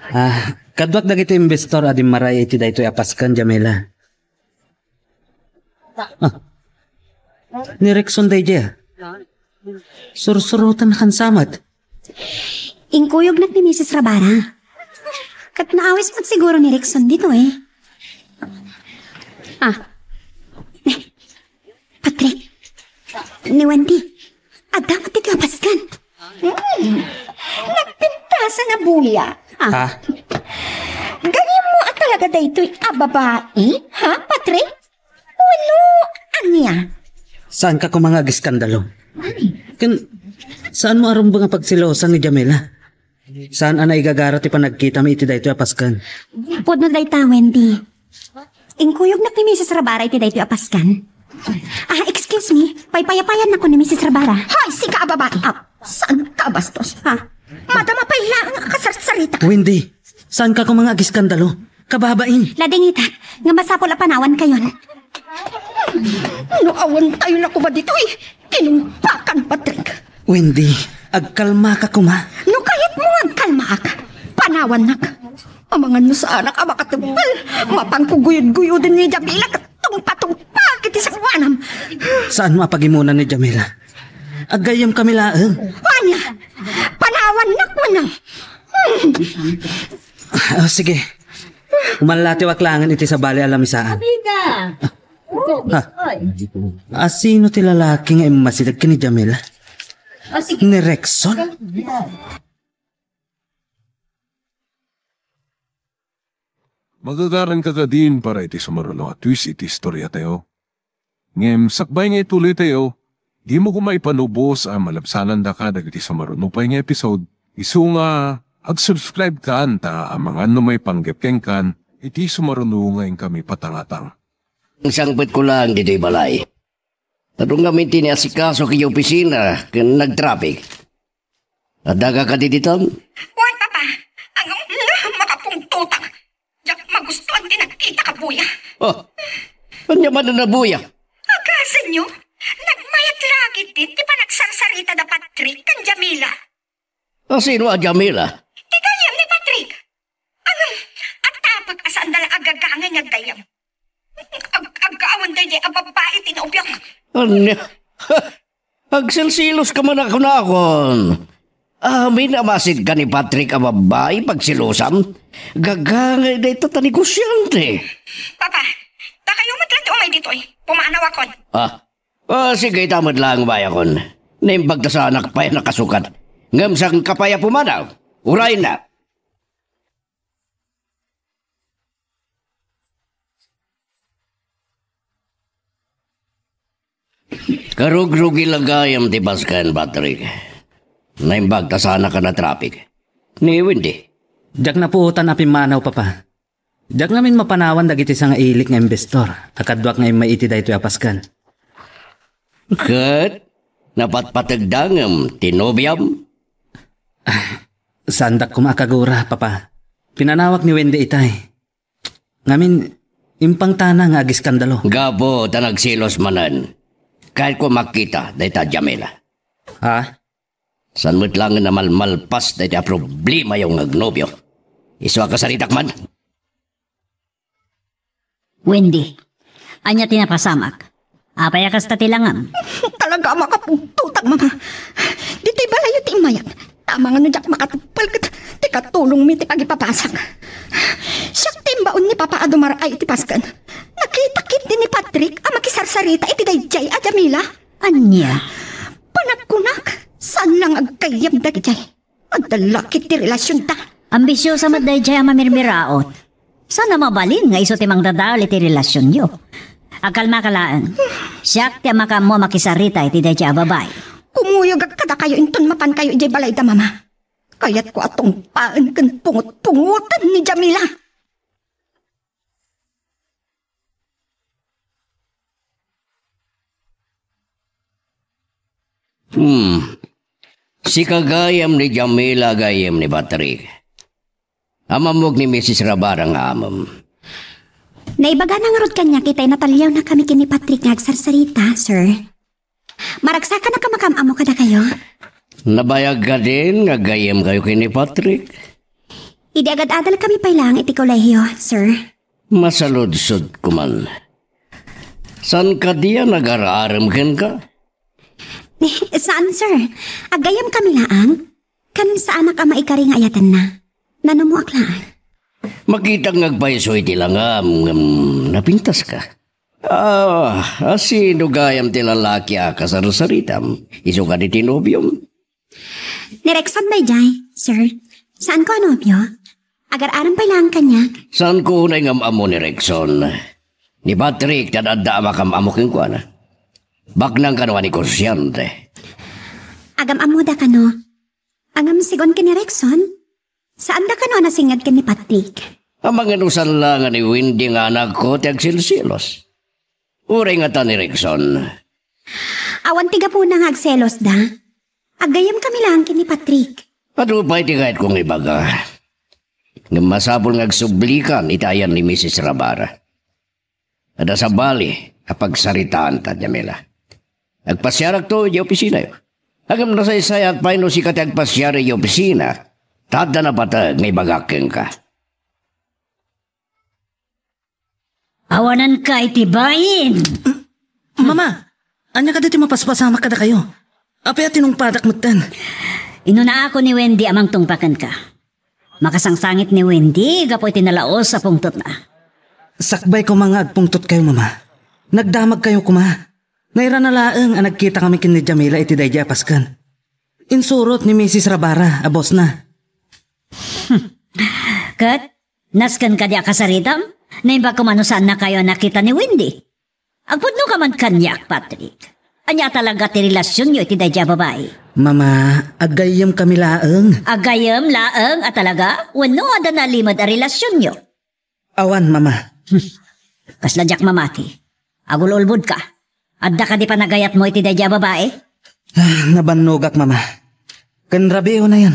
Ah, kaduak dagiti investor a dimmaray iti daytoy a paskan, Jamila. Ah, ni Rexon daydiay, ah. Sursurotan a kansamat. Inkuyognak ni Misis Rabara. Ket naawis met siguro ni Rexon ditoy. Ah. Patrick, ni Wendy, adda met ditoy a paskan. Hmm. Nagpintasan a buya. Ah. Ha? Gayammo a talaga daytoy a babai, ha, Patrick? Wenno ania? Saanka koma nga agiskandalo? Ken, saanmo a rumbeng a pagselosan ni Jamila? Saan a naigagara ti panagkitami iti daytoy a paskan? Pudno dayta, Wendy. Inkuyognak ni Misis Rabara iti daytoy a paskan. Ah, excuse me. Paypayapayannakon ni Misis Rabara. Hoy, sika a babai! Ah, saanka a bastos? Ha? Madama pay laeng a kasarsarita. Wendy, saanka koma nga agiskandalo? Kababain. Ladingita, nga masapul a panawankayon. No awan tayo na koma ditoy, tinumpakan, Patrick. Wendy, agkalmaka koma. No kayatmo nga agkalmaak, panawannak. Amangan no saanak a makatungpal, mapanko guyod-guyoden ni Jamila ket tungpa-tungpaak iti sangoanam. Saanmo a pagimuna ni Jamila? Aggayyemkami laeng. Ania? Panawannak wenno? Ah, sige. Umallatiwak laengen iti sabali a lamisaan. Amiga! Ha? Asino ti lalaki nga immasideg ken ni Jamila? Ni Rexon? Magagaranka kadin para iti sumaruno a twist iti istoriatayo. Ngem sakbay nga ituloytayo, dimo koma ipanubos a malabsanandaka dagiti sumaruno pay nga episode, isu nga ag-subscribe kan ta amangan no maipanggep kenkan iti sumaruno nga inkami patangatang. Sangpetko laeng ditoy balay. Adu ngamin ti iniasikaso iti opisina ken nagtraffic. Addaka kadi ditan? Wen, Papa. Ang, mm, makapungtutang. Diak magustuan ti nagkita ka buya. Oh, ania man a nabuya? Agasenyo, nagmayat la ketdin ti panagsarsarita da Patrick ken Jamila. A sino a Jamila? Ti gayyem ni Patrick. Ngem, attapek a saanda la agagangay nga aggayyem. Ag-, aggawan daydiay a babbai ti nobiok. Ania? Agsilsiloska man a kunakon. Amin a masidka ni Patrick a babbai, pagsilosan? Gagangay dayta ta negosiante. Papa, dakayo met laeng ti umay ditoy. Pumanawakon. Ah, Ah, sige, ita met laeng bayakon. Naimbag ta saanak pay a nakasukat. Ngem sangka pay a pumanaw. Uray na. Karugrugi la gayam ti basken, Patrick. Naimbag ta saanak a natraffic. Ni Wendy. Diak napuotan a pimmanaw, Papa. Diak ngamin mapanawan dagiti sangailik nga imbestor a kaduak nga immay iti daytoy a paskan. Ket napatpategda ngem ti nobiam? Saandak koma a kagura, Papa. Pinanawak ni Wendy itay. Ngamin, impangtana nga agiskandalo. Gapu ta nagselos manen. Kayatko a makita dayta a Jamila. Ha? Saan met laeng a malmalpas daytoy a problemayo nga agnobio. Isu a kasaritak man. Wendy, ania ti napasamak? Apay a kasta ti langam? Talaga a makapungtotak, Mama. Ditoy balayo ti immayak. Tama nga no diak makatupal ket ti katulongmi ti pagipapasak. Siak ti imbaon ni Papa a dumar-ay iti pasken. Nakita ketdi ni Patrick a makisarsarita iti daydiay a Jamila. Ania? Panagkunak, saan la nga aggayyem dagijay. Adda la ketdi relasionda. Ambisiosa met dayjay a mamirmiraot. Saan a mabalin nga isu ti mangdadael iti relasionyo. Agkalmaka laeng. Siak ti makaammo a makisarita iti dayjay a babai. Kumuyogak kadakayo inton mapankayo idiay balayda, Mama. Kayatko a tungpaen ken pungot-pungoten ni Jamila. Hmm. Sika gayam ni Jamila, gayam ni Patrick. Amammog ni Misis Rabara nga amem. Naibagana ngarud kaniak itay nataliawnakami ken ni Patrick nga agsarsarita, sir. Maragsakannak a makaam-ammo kadakayo. Nabayag kadin nga aggayyemkayo ken ni Patrick? Idi agad-adalkami pay laeng iti kolehio, sir. Masaludsod koman. Saan kadi a nagar-arem kenka? Saan, sir. Aggayyemkami laeng. Kan saanak a maikari nga ayatenna. Nanumoak laeng. Makitak nga agpayso iti langam ngem napintaska. Ah, asino gayam ti lalaki a kasarsaritam? Isu kadi ti nobiom? Ni Rexon daydiay, sir. Saanko a nobio. Agar-arem pay laeng kaniak. Saanko unay nga am-ammo ni Rexon. Ni Patrick ti ad-adda a makam-ammo kenkuana. Baknang kano a negosiante. Agam-ammoda kano. Ngem sigun ken ni Rexon, saanda kano a nasingnged ken ni Patrick. Amangan usan la nga ni Wendy nga anakko ti agselselos. Uray ngata ni Rexon. Awan ti gapuna nga agselosda. Aggayyemkami laeng ken ni Patrick. Adu pay ti kayatko nga ibaga. Ngem masapul nga agsublikan iti ayan ni Misis Rabara. Adda sabali a pagsaritaanta, Jamila. Agpasiarakto idiay opisinayo. Ngem nasaysayaat pay no sika ti agpasiar idiay opisina, ta adda napateg nga ibagak kenka. Awananka iti bain! Mama, ania kadi ti mapaspasamak kadakayo? Apay a tinungpadak metten? Inunaakon ni Wendy a mangtungpa kenka. Makasangsangit ni Wendy gapu iti nalaus a pungtotna. Sakbay koma nga agpungtotkayo, Mama. Nagdamagkayo koma. Nairana laeng a nagkitakami ken ni Jamila iti daydiay a pasken. Insurot ni Misis Rabara a bossna. Ket, nasken kadi a kasaritam? Naimbag koma no saannakayo a nakita ni Wendy. Agpudno ka man kaniak, Patrick. Ania talaga ti relasionyo iti daydiay a babai? Mama, aggayyemkami laeng. Aggayyem laeng a talaga? Wenno adda nalimed a relasionyo? Awan, Mama. Kasla diak mamati. Agul-ulbodka. Adda kadi panagayatmo iti daydiay a babai? Ah, nabannogak, Mama. Ken rabii unay,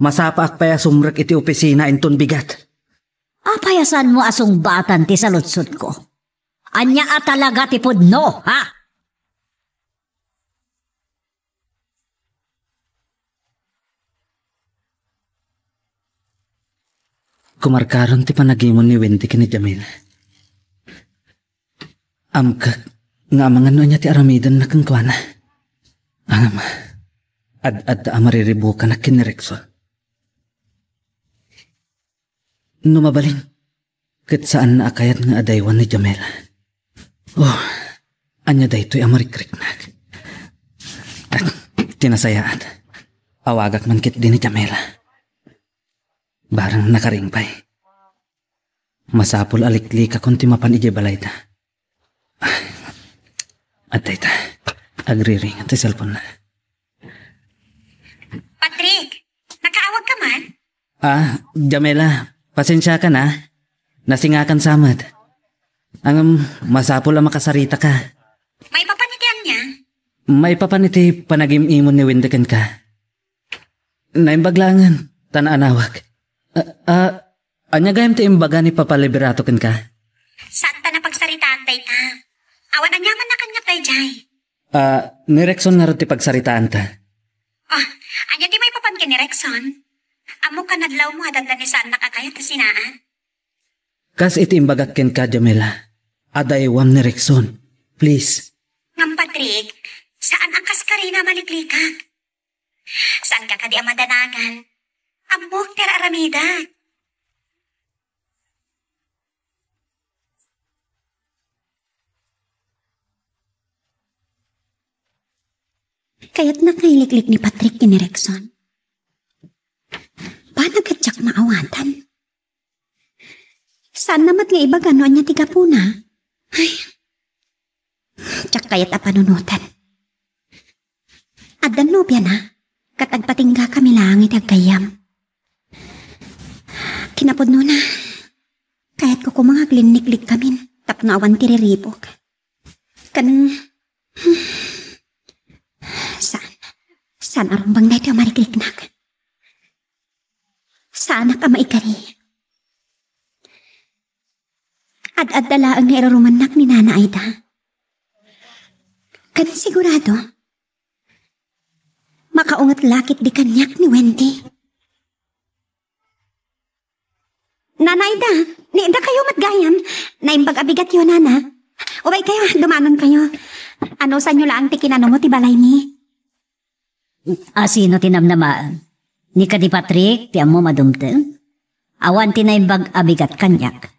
masapaak pay a sumrek iti opisina inton bigat. Apay a saanmo a sungbatan ti saludsodko? Ania a talaga ti pudno, ha? Kumarkaron ti panagimon ni Wendy ken ni Jamila. Amkek nga amangan no ania ti aramidenna kenkuana. Ngem, ad-adda a mariribukanak ken ni Rexon. No mabalin, ket saanna a kayat nga adaywan ni Jamila. Oh, ania daytoy a marikriknak? Ti nasayaat, awagak man ketdi ni Jamila. Barang nakaring pay. Masapul a liklikakon ti mapan idiay balayda. Adda ita. Agriring ti cellphone na. Patrick, nakaawag ka man? Ah, Jamela, pasensiakan a. Nasingakan sa met. Ngem, masapul a makasarita ka. Maipapan iti ania? Maipapan iti panagim-imon ni Wendy kenka. Naimbag laengen, ta naanawak. Ah, ah, ania gayam ti imbaga ni Papa Liberato kenka? Saanta a pagsaritaan dayta. Awan aniamanna kaniak daydiay. Ah, ni Rexon ngarud ti pagsaritaanta. Oh, ania ti maipapan ken ni Rexon? Ammok a nadlawmo a adda ni saannak a kayat a sinaan. Kas iti imbagak kenka, Jamela, adaywam ni Rexon. Please. Ngem Patrick, saan a kas karina a maliklikak. Saanka kadi a madanagan. Ammok ti ar-aramidek. Kayatnak nga iliklik ni Patrick ken ni Rexon. Banag a diak maawatan. Saanna met nga ibaga no ania ti gapuna. Ay. Diak kayat a panunoten. Adda nobiana, ket agpatinggakami laeng iti aggayyem. Kinapudnona, kayatko koma nga aglinniklikkamin tapno awan ti riribuk. Ken, saan, saan a rumbeng daytoy a marikriknak. Saanak a maikari. Ad-adda laeng nga irurumannak ni Nana Aida. Ken sigurado, makaunget la ketdi kaniak ni Wendy. Nana Aida, ni dakayo met gayam, naimbag a bigatyo, Nana. Ubay kayo, dumanon kayo. Anusanyo laeng ti kinanungo ti balaymi. A sino ti namnamaen? Ni kadi Patrick ti ammom a dumteng? Awan ti naimbag a bigat kaniak.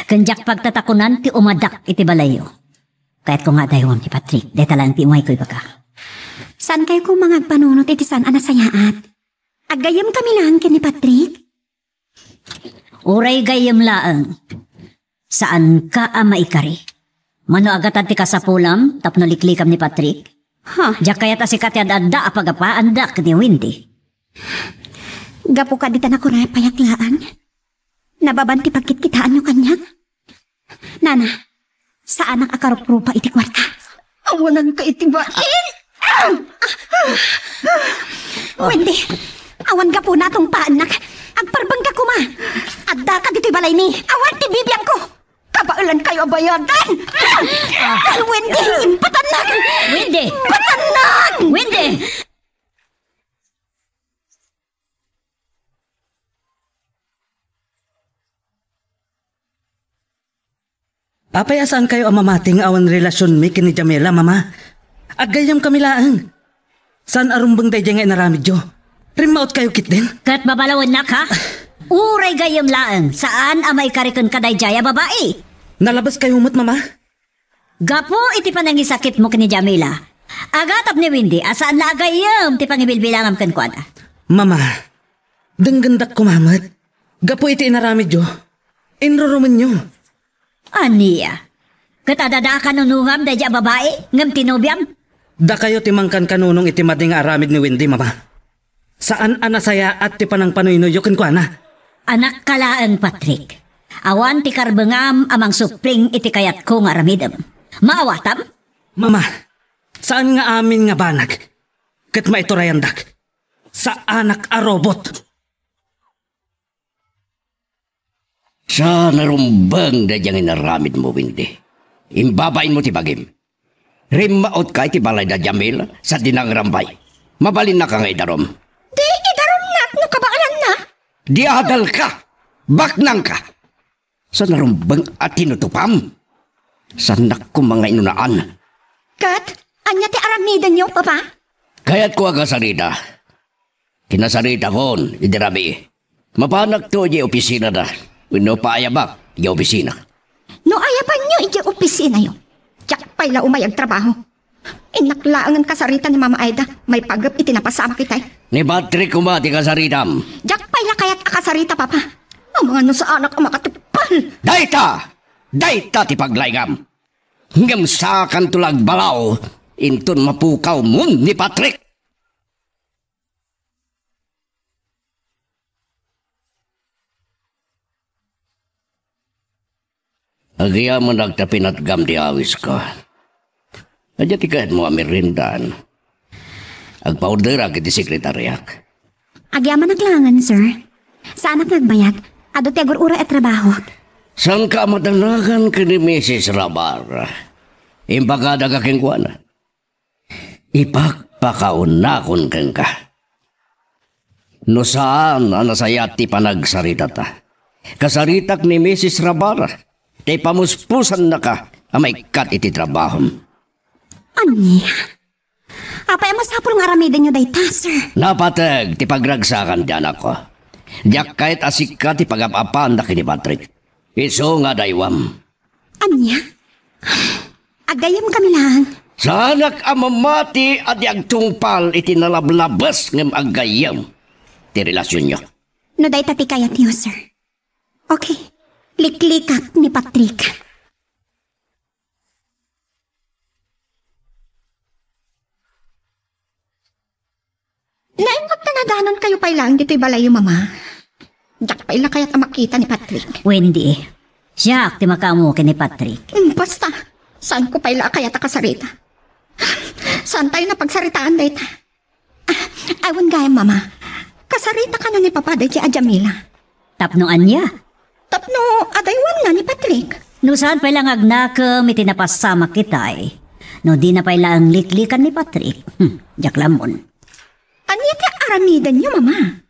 Ken diak pagtatakunan ti umadak iti balayyo. Kayatko nga adaywam ni Patrick. Dayta laeng ti umayko ibaga. Saankayo koma nga agpanunot iti saan a nasayaat? Aggayyemkami laeng ken ni Patrick? Uray gayyem laeng. Saanka a maikari. Mano a gatad ti kasapulam tapno liklikam ni Patrick? Ha? Diak kayat a sika ti ad-adda a pagapaandak ni Wendy. Gapu kadi ta nakurapayak laeng. Nababan ti pagkitkitaanyo kaniak. Nana, saanak a karuprupa iti kuarta. Awananka iti bain! Wendy, awan gapuna a tungpaannak. Agparbengka koma. Addaka ditoy balaymi. Awan ti bibiangko. Kabaelankayo a bayadan! Wendy, impatannak! Wendy! Impatannak! Wendy! Apay a saankayo a mamati nga awan relasionmi ken ni Jamela, Mama? Aggayyemkami laeng. Saan a rumbeng daydiay nga inaramidyo. Rimmautkayo ketdin. Ket babalawennak, ha? Uray gayyem laeng, saan a maikari kenka daydiay a babai. Nalabeskayo met, Mama. Gapu iti panangisakitmo ken ni Jamila, agatap ni Wendy a saan la a gayyem ti pangibilbilangam kenkuana. Mama, denggendak koma met. Gapu iti inaramidyo, inrurumenyo. Ania? Ket adda a kanunongam daydiay a babai ngem ti nobiam? Dakayo ti mangkankanunong iti madi nga aramid ni Wendy, Mama. Saan a nasayaat ti panangpanuynoyyo kenkuana. Anakka laeng, Patrick. Awan ti karbengam a mangsupling iti kayatko nga aramidem. Maawatam? Mama, saan nga amin nga banag ket maiturayandak. Saanak a robot. Sa narumbeng daydiay nga inaramidmo, Wendy. Imbabainmo ti bagim. Rimmaotka iti balay da Jamil sa dinangrambay. Mabalinnaka nga idarum. Di idarumnak no kabaelanna. Di adalka. Baknangka. Sa narumbeng a tinutupam. Saannak koma nga inunaan. Ket, ania ti aramidenyo, Papa? Kayatko a kasarita. Kinasaritakon idi rabii. Mapanakto idiay opisinada wenno paayabak idiay opisina. No ayabanyo idiay opisinayo, diak pay la umay agtrabaho. Innak laengen kasarita ni Mama Aida maipaggep iti napasamak itay. Ni Patrick koma ti kasaritam. Diak pay la kayat a kasarita, Papa. Amangan no saanak a makatupal. Dayta! Dayta ti paglaingam. Ngem saakanto la agbalaw inton mapukawmon ni Patrick. Agyamanak ta pinatgam ti awisko. Adda ti kayatmo a meriendaan? Agpaorderak iti sekretariak. Agyamanak laengen, sir. Saanak nga agbayag. Adu ti agur-uray a trabahok. Saanka a madanagan ken ni Misis Rabar? Imbagada ka kenkuana. Ipakpakaunakon kenka. No saan a nasayaat ti panagsaritata, kasaritak ni Misis Rabar, ta ipamuspusannaka a maikkat iti trabahom. Ania? Apay a masapul nga aramidenyo dayta, sir? Napateg ti pagragsakan ti anakko. Diak kayat a sika ti pagap-apaanna ken ni Patrick. Isu nga adaywam. Ania? Agayyemkami laeng. Saanak a mamati a di agtungpal iti nalablabes ngem agayyem ti relasionyo. No dayta ti kayatyo, sir. Okay. Liklikak ni Patrick. Naingot ta nadanonkayo pay laeng ditoy balayyo, Mama. Diak pay la kayat a makita ni Patrick. Wendy, siak ti makaammo ken ni Patrick. Mm, basta, saanko pay la a kayat a kasarita. Saantayo a pagsaritaan dayta? Ah, awan gayam, Mama. Kasarita kano ni Papa daydiay a Jamila? Tapno ania? Tapno adaywanna ni Patrick. No saan pay la nga agnakem iti napasamak itay. No dina pay laeng liklikan ni Patrick. Hmm, diak la ammon. Ania ti aramidenyo, Mama?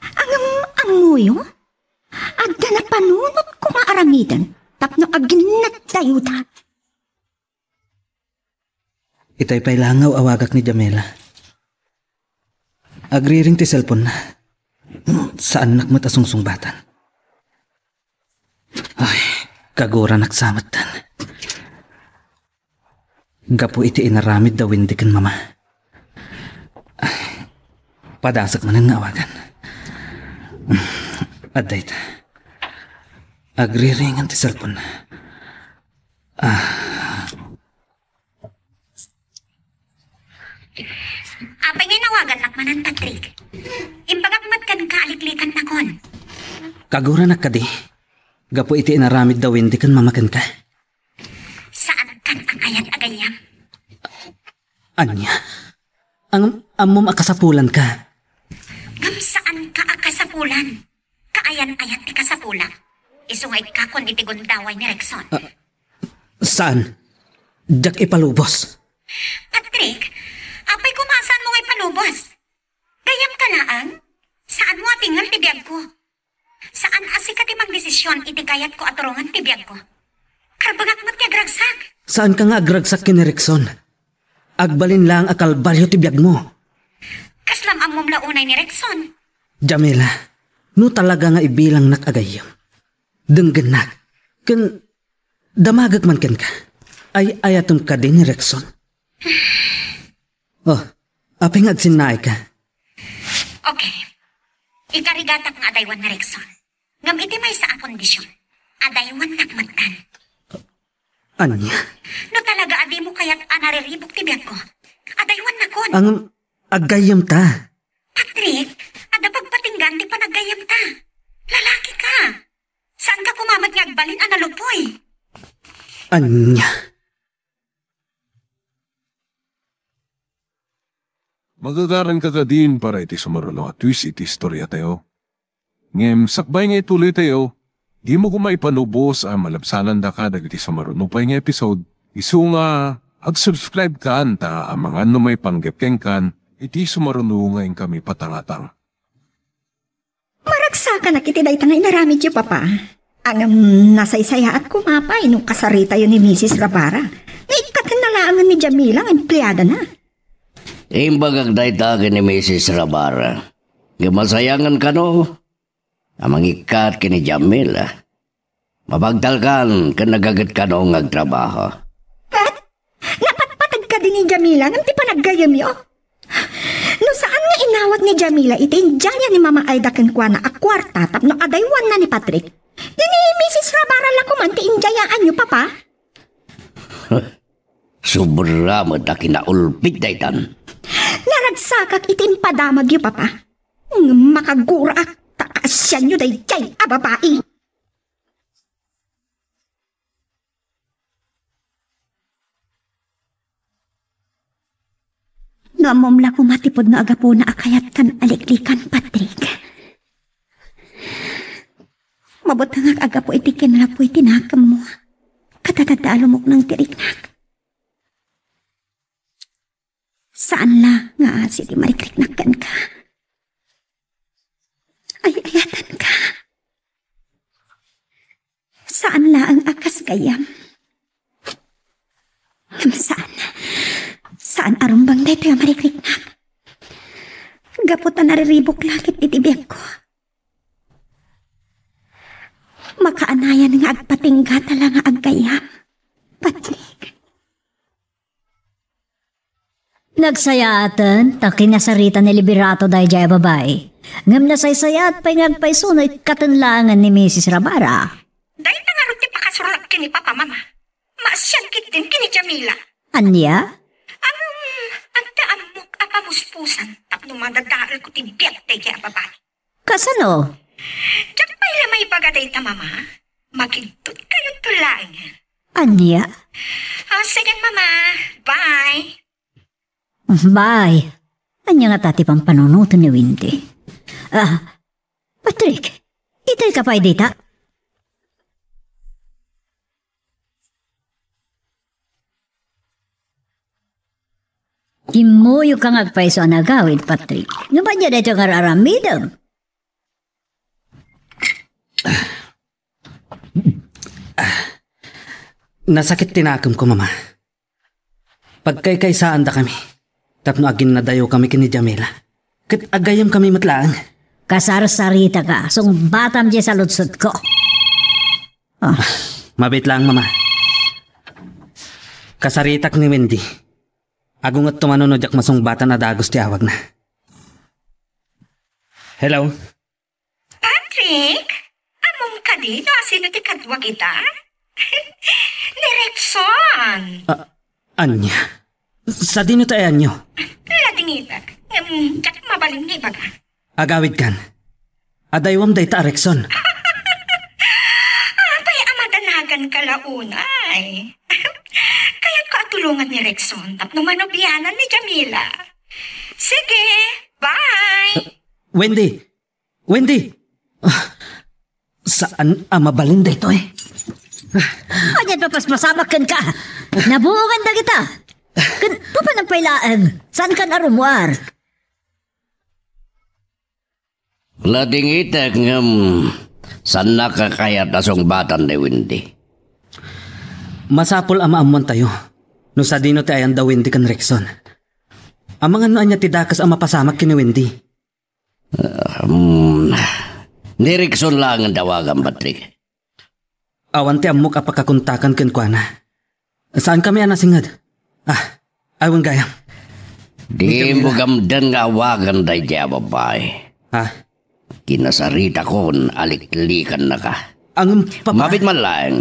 Ngem ammoyo? Adda napanunotko nga aramiden tapno aginnaddayoda. Itay pay la nga aw-awagak ni Jamila. Agriring ti cellphone-na. Saannak met a sungsungbatan. Ay, kaguranak sa metten. Gapu iti inaramid da Wendy ken Mama. Ay, padasek manen nga awagan. Adda ita. Agriring ti cellphone-na. Ah. Apay nga inawagannak manen, Patrick? Imbagak met kenka a liklikannakon. Kaguranak kadi? Gapu iti inaramid da Wendy ken Mama kenka? Saankan a kayat a gayyem. Ania? Am-, ammom a kasapulanka? Ngem saanka a kasapulan. Kaayan-ayat ti kasapulak. Isu nga ikkakon iti gundaway ni Rexon. Ah, saan? Diak ipalubos. Patrick, apay koma a saanmo nga ipalubos? Gayyemka laeng? Saanmo a tingel ti biagko? Saan a sika ti mangdesision iti kayatko a turongen ti biagko. Karbengak met ti agragsak. Saanka nga agragsak ken ni Rexon. Agbalin laeng a kalbario ti biagmo. Kaslam ammom la unay ni Rexon. Jamila, no talaga nga ibilangnak a gayyem, denggennak, ken damagek man kenka. Ay-ayatem kadi ni Rexon? Oh, apay nga agsinnaayka? Okay. Ikarigatak nga adaywan ni Rexon. Ngem iti maysa a kondisyon, adaywannak metten. Ania? No talaga a dimo kayat a nariribuk ti biagko, adaywannakon. Ngem aggayyemta. Patrick, adda pagpatinggaan ti panaggayyemta. Lalaki ka. Saanka koma met nga agbalin a nalupoy. Ania? Magagaranka kadin para iti sumaruno a twist iti istoriatayo. Ngem sakbay nga ituloytayo, dimo koma ipanubos a malabsanandaka dagiti sumaruno pay nga episode, isu nga ag-subscribe kan ta amangan no maipanggep kenkan iti sumaruno nga inkami patangatang. Maragsakanak iti dayta nga inaramidyo, Papa. Ngem nasaysayaat koma pay no kasaritayo ni Misis Rabara nga ikkatenna laengen ni Jamila nga empleadana. Imbagak dayta ken ni Misis Rabara. Ngem masayangen kano a mangikkat ken ni Jamila. Mabagtalkan ken nagaget kano nga agtrabaho. Ket napatpateg kadi ni Jamila ngem ti panaggayyemyo? No saan nga inawat ni Jamila iti injaya ni Mama Aida kenkuana a kuarta tapno adaywanna ni Patrick, di ni Misis Rabara la koman ti injayaanyo, Papa? Sobra met a kinaulpit daytan. Naragsakak iti impadamagyo, Papa. Ngem makagurak ta kaasianyo daydiay a babai. No ammom la koma ti pudno a gapuna a kayatkan a liklikan, Patrick. Mabutengak a gapu iti kinalapuy ti nakemmo. Ket adda a lumukneng ti riknak. Saan la nga asi ti marikriknak kenka. Ay-ayatenka. Saan laeng a kas gayyem. Ngem saan, saan a rumbeng daytoy a marikriknak. Gapu ta nariribuk la ket iti biagko. Makaanayan nga agpatinggata la nga aggayyem. Patrick. Nagsayaaten ta kinasarita ni Liberato daydiay a babai. Ngem nasaysayaat pay nga agpayso no ikkaten laengen ni Misis Rabara. Dayta ngarud ti pakasurnak ken ni Papa, Mama. Maasian ketdin ken ni Jamila. Ania? Ngem, adda ammok a pamuspusan tapno madadaelko ti biag daydiay a babai. Kasano? Diak pay la maibaga dayta, Mama. Makigtot kayo to laeng. Ania? Ah, sige, Mama. Bye. Bye. Ania ngata ti pampanunoten ni Wendy? Ah, Patrick, itay ka pay dita? Kimmuyogka nga agpayso a nagawid, Patrick. Ngem ania daytoy nga ar-aramidem? Nasakit ti nakemko, Mama. Pagkaykaysaandakami tapno aginnadayokami ken ni Jamila. Ket agayyemkami met laeng. Kasarsaritaka, sungbatam diay saludsodko. Ah. Mabiit laeng, Mama. Kasaritak ni Wendy. Agungetto manen no diak masungbatan a dagus ti awagna. Hello? Patrick, ammom kadi no asino ti kaduak ita? Ni Rexon. Ah, ania? Sadino ti ayanyo? Ladingitek, ngem diak mabalin nga ibaga. Agawidkan. Adaywam dayta a Rexon. Apay a madanaganka la unay? Kayatko a tulongan ni Rexon tapno manobianan ni Jamila. Sige, bye! Wendy! Wendy! Ah, saan a mabalin daytoy? Ania ti mapaspasamak kenka? Nabuongan dagita. Ken papanam pay laeng, saankan a rummuar? Ladingitek ngem saannaka kayat a sungbatan ni Wendy. Masapul a maammoantayo no sadino ti ayan da Wendy ken Rexon. Amangan no ania ti dakes a mapasamak ken ni Wendy. Um, ni Rexon laengen dawagam, Patrick. Awan ti ammok a pakakontakan kenkuana. Saan kami a nasinged? Ah, awan gayam. Dimo gamden nga awagan daydiay a babai. Ha? Kinasaritakon a liklikannaka. Ang papa- Mapit man laeng.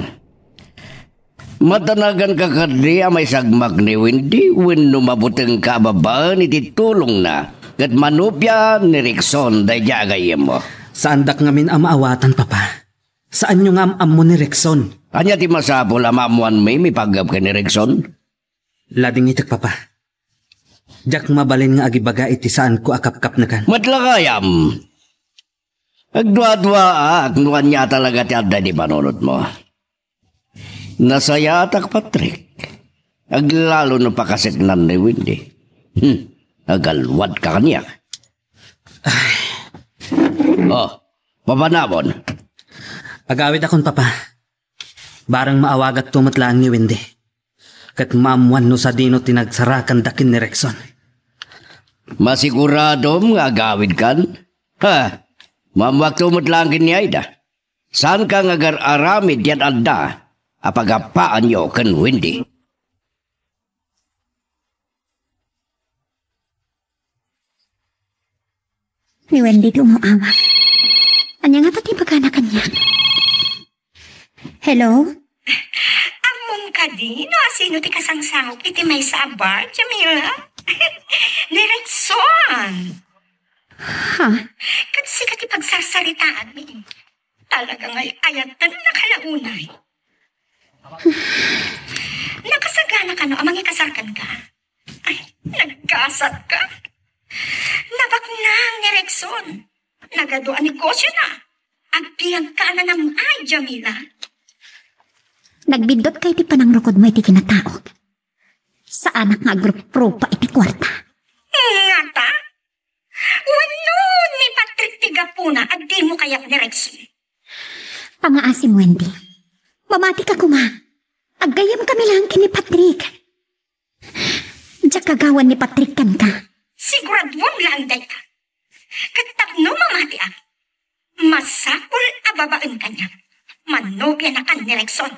Matanaganka kadi a maisagmak ni Wendy wenno mabutengka a babaen iti tulongna ket manupia ni Rexon daydiay a gayyemmo? Saandak ngamin a maawatan, Papa. Saanyo nga am-ammo ni Rexon. Ania ti masapul a maammoanmi maipaggep ken ni Rexon? Ladingitek, Papa. Diak mabalin nga agibaga iti saanko a kapkapnekan. Met la gayam. Agduaduaak no ania talaga ti adda iti panunotmo. Nasayaatak, Patrick. Aglalo no pakaseknan ni Wendy. Hmm, agalwadka kaniak. Oh, papanawon. Agawidakon, Papa. Barang maawagatto met laeng ni Wendy. Ket maammoan no sadino ti nagsarakandak ken ni Rexon. Masiguradom nga agawidkan? Ha? Maammoakto met laeng ken ni Aida. Saanka nga agar-aramid ti ad-adda a pagappaanyo ken Wendy? Ni Wendy ti umaawag. Ania ngata ti ibagana kaniak? Hello? Ammom kadi no asino ti kasangsangok iti maysa a bar, Jamila? Ni Rexon. Ha? Ket sika ti pagsarsaritaanmi. Talaga nga ay-ayatennak la unay. Nakasagana kano a mangikasar kenka? Ay, nagkasar ka? Nabaknang ni Rexon. Nagadu a negosiona. Agbiagka a nanam-ay, Jamila. Nagbiddut ka iti panangrukodmo iti kinataok. Saanak nga agruprupa iti kuarta. Ngata? Wenno ni Patrick ti gapuna a dimo kayat ni Rexon? Pangaasim, Wendy. Mamatika koma. Aggayyemkami laeng ken ni Patrick. Diak agawan ni Patrick kenka. Siguraduem laeng dayta. Ket tapno mamatiak, masapul a babaen kaniak. Manobianakan ni Rexon.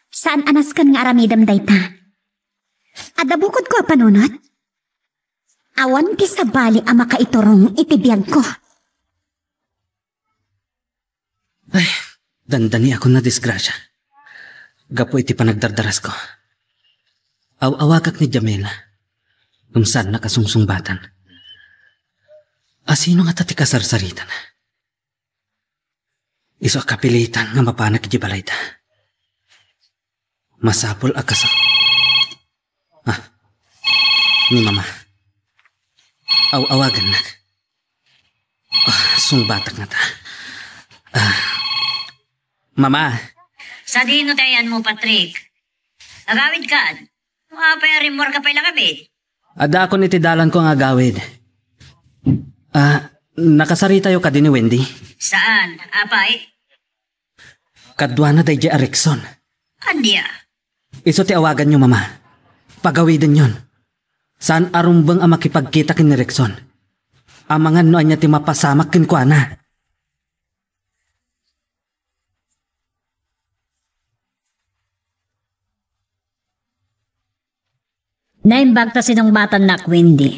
Saan a nasken nga aramidem dayta? Adda bukodko a panunot? Awan ti sabali a makaiturong iti biagko. Ay, dandaniakon a disgrasia. Gapu iti panagdardarasko. Aw-awagak ni Jamila. Ngem saannak a sungsungbatan. Asino ngata ti kasarsaritana? Isu a kapilitan nga mapanak iti balayda. Masapul a kasa-, ah, ni Mama. Aw-awagannak. Ah, sungbatak ngata. Ah, Mama. Sadino ti ayanmo, Patrick? Agawidkan. Apay a rimmuarka pay la kami? Addaakon iti dalanko nga agawid. Ah, nakasaritayo kadi ni Wendy? Saan? Apay? Kaduana daydiay a Rexon. Ania? Isu ti awaganyo, Mama. Pagawidenyon. Saan a rumbeng a makipagkita ken ni Rexon. Amangan no ania ti mapasamak kenkuana. Naimbag ta sinungbatannak, Wendy.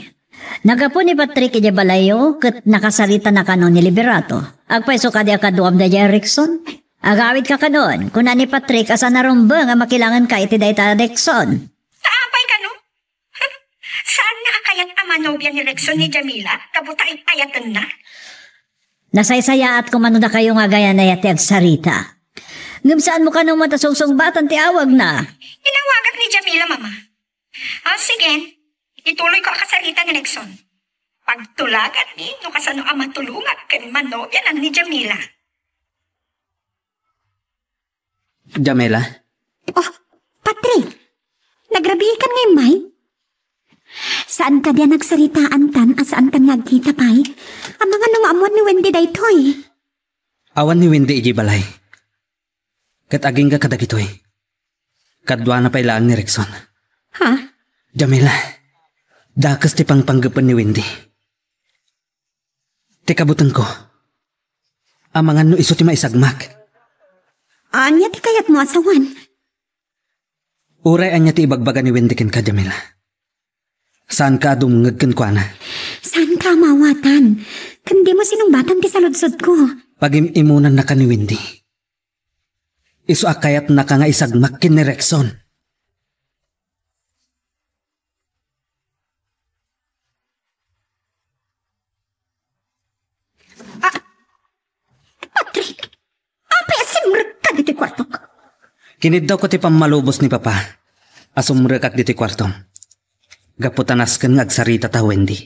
Naggapu ni Patrick idiay balayyo ket nakasaritana kano ni Liberato. Agpayso kadi a kaduam daydiay a Rexon? Agawidka kanon, kuna ni Patrick a saan a rumbeng a makilangenka iti dayta a Rexon. Ta apay kano? Saanna a kayat a manobia ni Rexon ni Jamila gapu ta ay-ayatenna? Nasaysayaat koma no dakayo nga agayan aya ti agsarita. Ngem saanmo kano met a sungsungbatan ti awagna? Inawagak ni Jamila, Mama. Ah, sige. Ituloyko a kasarita ni Rexon. Pagtulaganmi no kasano a matulongak ken manobianan ni Jamila. Jamila? Oh, Patrick! Nagrabiikan nga immay? Saan kadi a nagsaritaantan a saantan nga agkita pay? Amangan no maammuan ni Wendy daytoy. Awan ni Wendy idiay balay. Ket agingga kadagitoy. Kaduana pay laeng ni Rexon. Ha? Jamila, dakes ti pangpanggepen ni Wendy. Ti kabutengko, amangan no isu ti maisagmak. Ania ti kayatmo a sawen? Uray ania ti ibagbaga ni Wendy kenka, Jamila, saanka a dumngeg kenkuana. Saanka a maawatan. Ken dimo sinungbatan ti saludsodko. Pagim-imunannaka ni Wendy. Isu a kayatnaka nga isagmak ken ni Rexon. Ah, Patrick, apay a simrekka ditoy kuartok? Kiniddawko ti pammalubos ni Papa a sumrekak ditoy kuartom. Gapu ta nasken nga agsaritata, Wendy.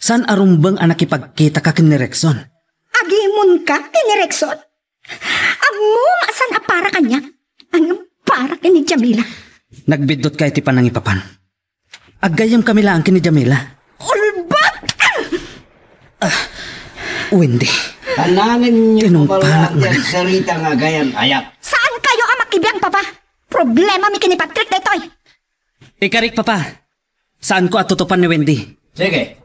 Saan a rumbeng a nakipagkitaka ken ni Rexon. Agimonka ken ni Rexon? Ammom a saan a para kaniak, ngem para ken ni Jamila. Nagbiddutka iti panangipapan. Aggayyemkami laeng ken ni Jamila. Ulbod! Ah, Wendy. Kananenyo tinungpanak manen ti agsarita nga agayat-ayat. Saankayo a makibiang, Papa. Problemami ken ni Patrick daytoy. Ikarik, Papa. Saanko a tutupan ni Wendy. Sige.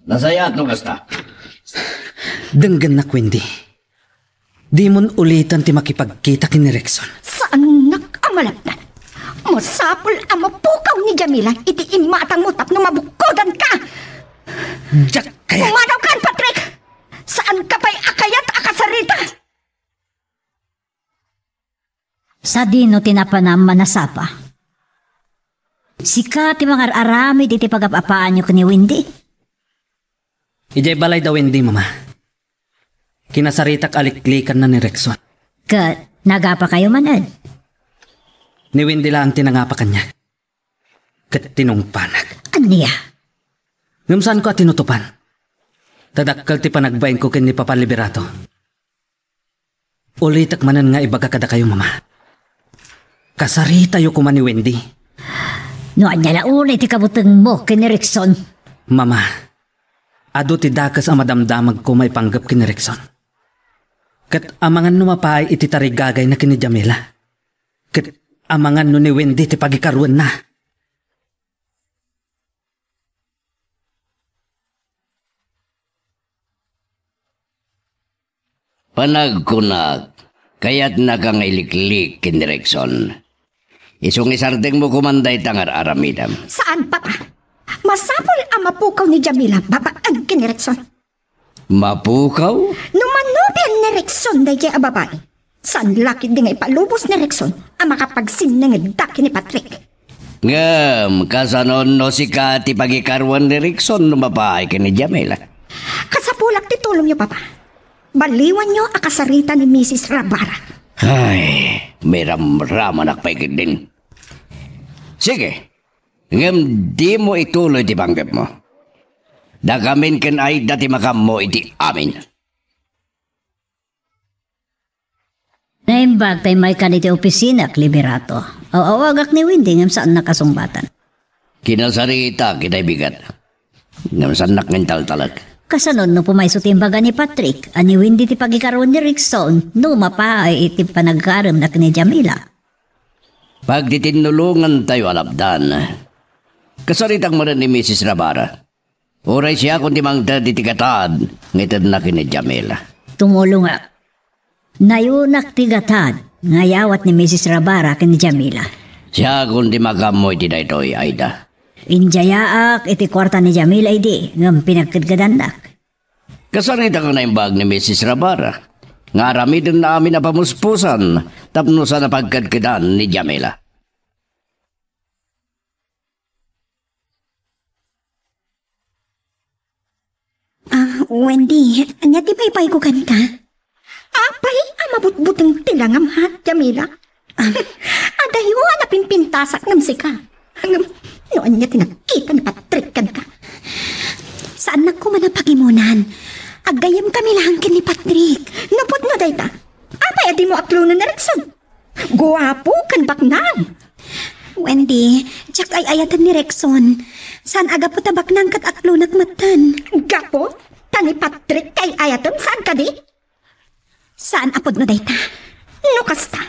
Nasayaat no kasta. Denggennak, Wendy. Dimon ulitan ti makipagkita ken ni Rexon. Saannak a malabnan. Masapul a mapukaw ni Jamila iti imatangmo tapno mabukkodanka. Diak kayat. Umadaw kan, Patrick! Saanka pay a kayat a kasarita? Sadino ti napanam a nasapa? Sika ti mangar-aramid iti pagap-apaanyo ken ni Wendy? Idiay balay da Wendy, Mama. Kinasaritak a liklikanna ni Rexon. Ket nagapakayo manen? Ni Wendy laeng ti nangapa kaniak. Ket tinungpanak. Ania? Ngem saanko a tinutupan. Ta dakkel ti panagbainko ken ni Papa Liberato. Ulitek manen nga ibaga kadakayo, Mama. Kasaritayo koma ni Wendy. No ania la unay ti kabutengmo ken ni Rexon? Mama, adu ti dakes a madamdamagko maipanggep ken ni Rexon. Ket amangan no mapaay iti tarigagayna ken ni Jamila. Ket amangan no ni Wendy ti pagikaruenna. Panagkunak, kayatnaka nga iliklik ken ni Rexon. Isu nga isardengmo koman dayta nga ar-aramidem. Saan, Papa. Masapul a mapukaw ni Jamila babaen ken ni Rexon. Mapukaw? No manubian ni Rexon daydiay a babai, saan la ketdi nga ipalubos ni Rexon a makapagsinnangedda ken ni Patrick. Ngem, kasano no sika ti pagikaruen ni Rexon no mapaay ken ni Jamila? Kasapulak ti tulongyo, Papa. Baliwanyo a kasarita ni Misis Rabara. Ay, miramramanak pay ketdin. Sige, ngem dimo ituloy ti panggepmo. Dakamin ken Aida ti makaammo iti amin. Naimbag ta immaykan iti opisinak, Liberato. Aw-awagak ni Wendy ngem saannak a sungbatan. Kinasaritak iti bigat. Ngem saannak nga intaltalek. Kasano no pumayso ti imbaga ni Patrick a ni Wendy ti pagikaruen ni Rexon no mapaay iti panagkaremna ken ni Jamila? Pagtitinulongantayo a lapdan. Kasaritak manen ni Misis Rabara. Uray siakon ti mangted iti gatad nga itedna ken ni Jamila. Tumulongak. Nayunak ti gatad nga ayawat ni Misis Rabara ken ni Jamila. Siakon ti makaammo iti daytoy, Aida. Indiayaak iti kuarta ni Jamila idi ngem pinagkedkedannak. Kasaritak a naimbag ni Misis Rabara nga aramidenna amin a pamuspusan tapno saan a pagkedkedan ni Jamila. Ah, Wendy, ania ti paypayko kenka? Apay a mabutbuteng ti langam, ha, Jamila? Ah. Adayo a napimpintasak ngem sika. Ngem, no ania ti nakita ni Patrick kenka? Saannak koma a pagimunan. Aggayyemkami laeng ken ni Patrick. Napudno dayta. Apay a dimo aklonen ni Rexon? Guapo ken baknang. Wendy, diak ay-ayaten ni Rexon. Saan a gapu ta baknang ket aklonak metten. Gapu ta ni Patrick ti ay-ayatem, saan kadi? Saan a pudno dayta. No kasta,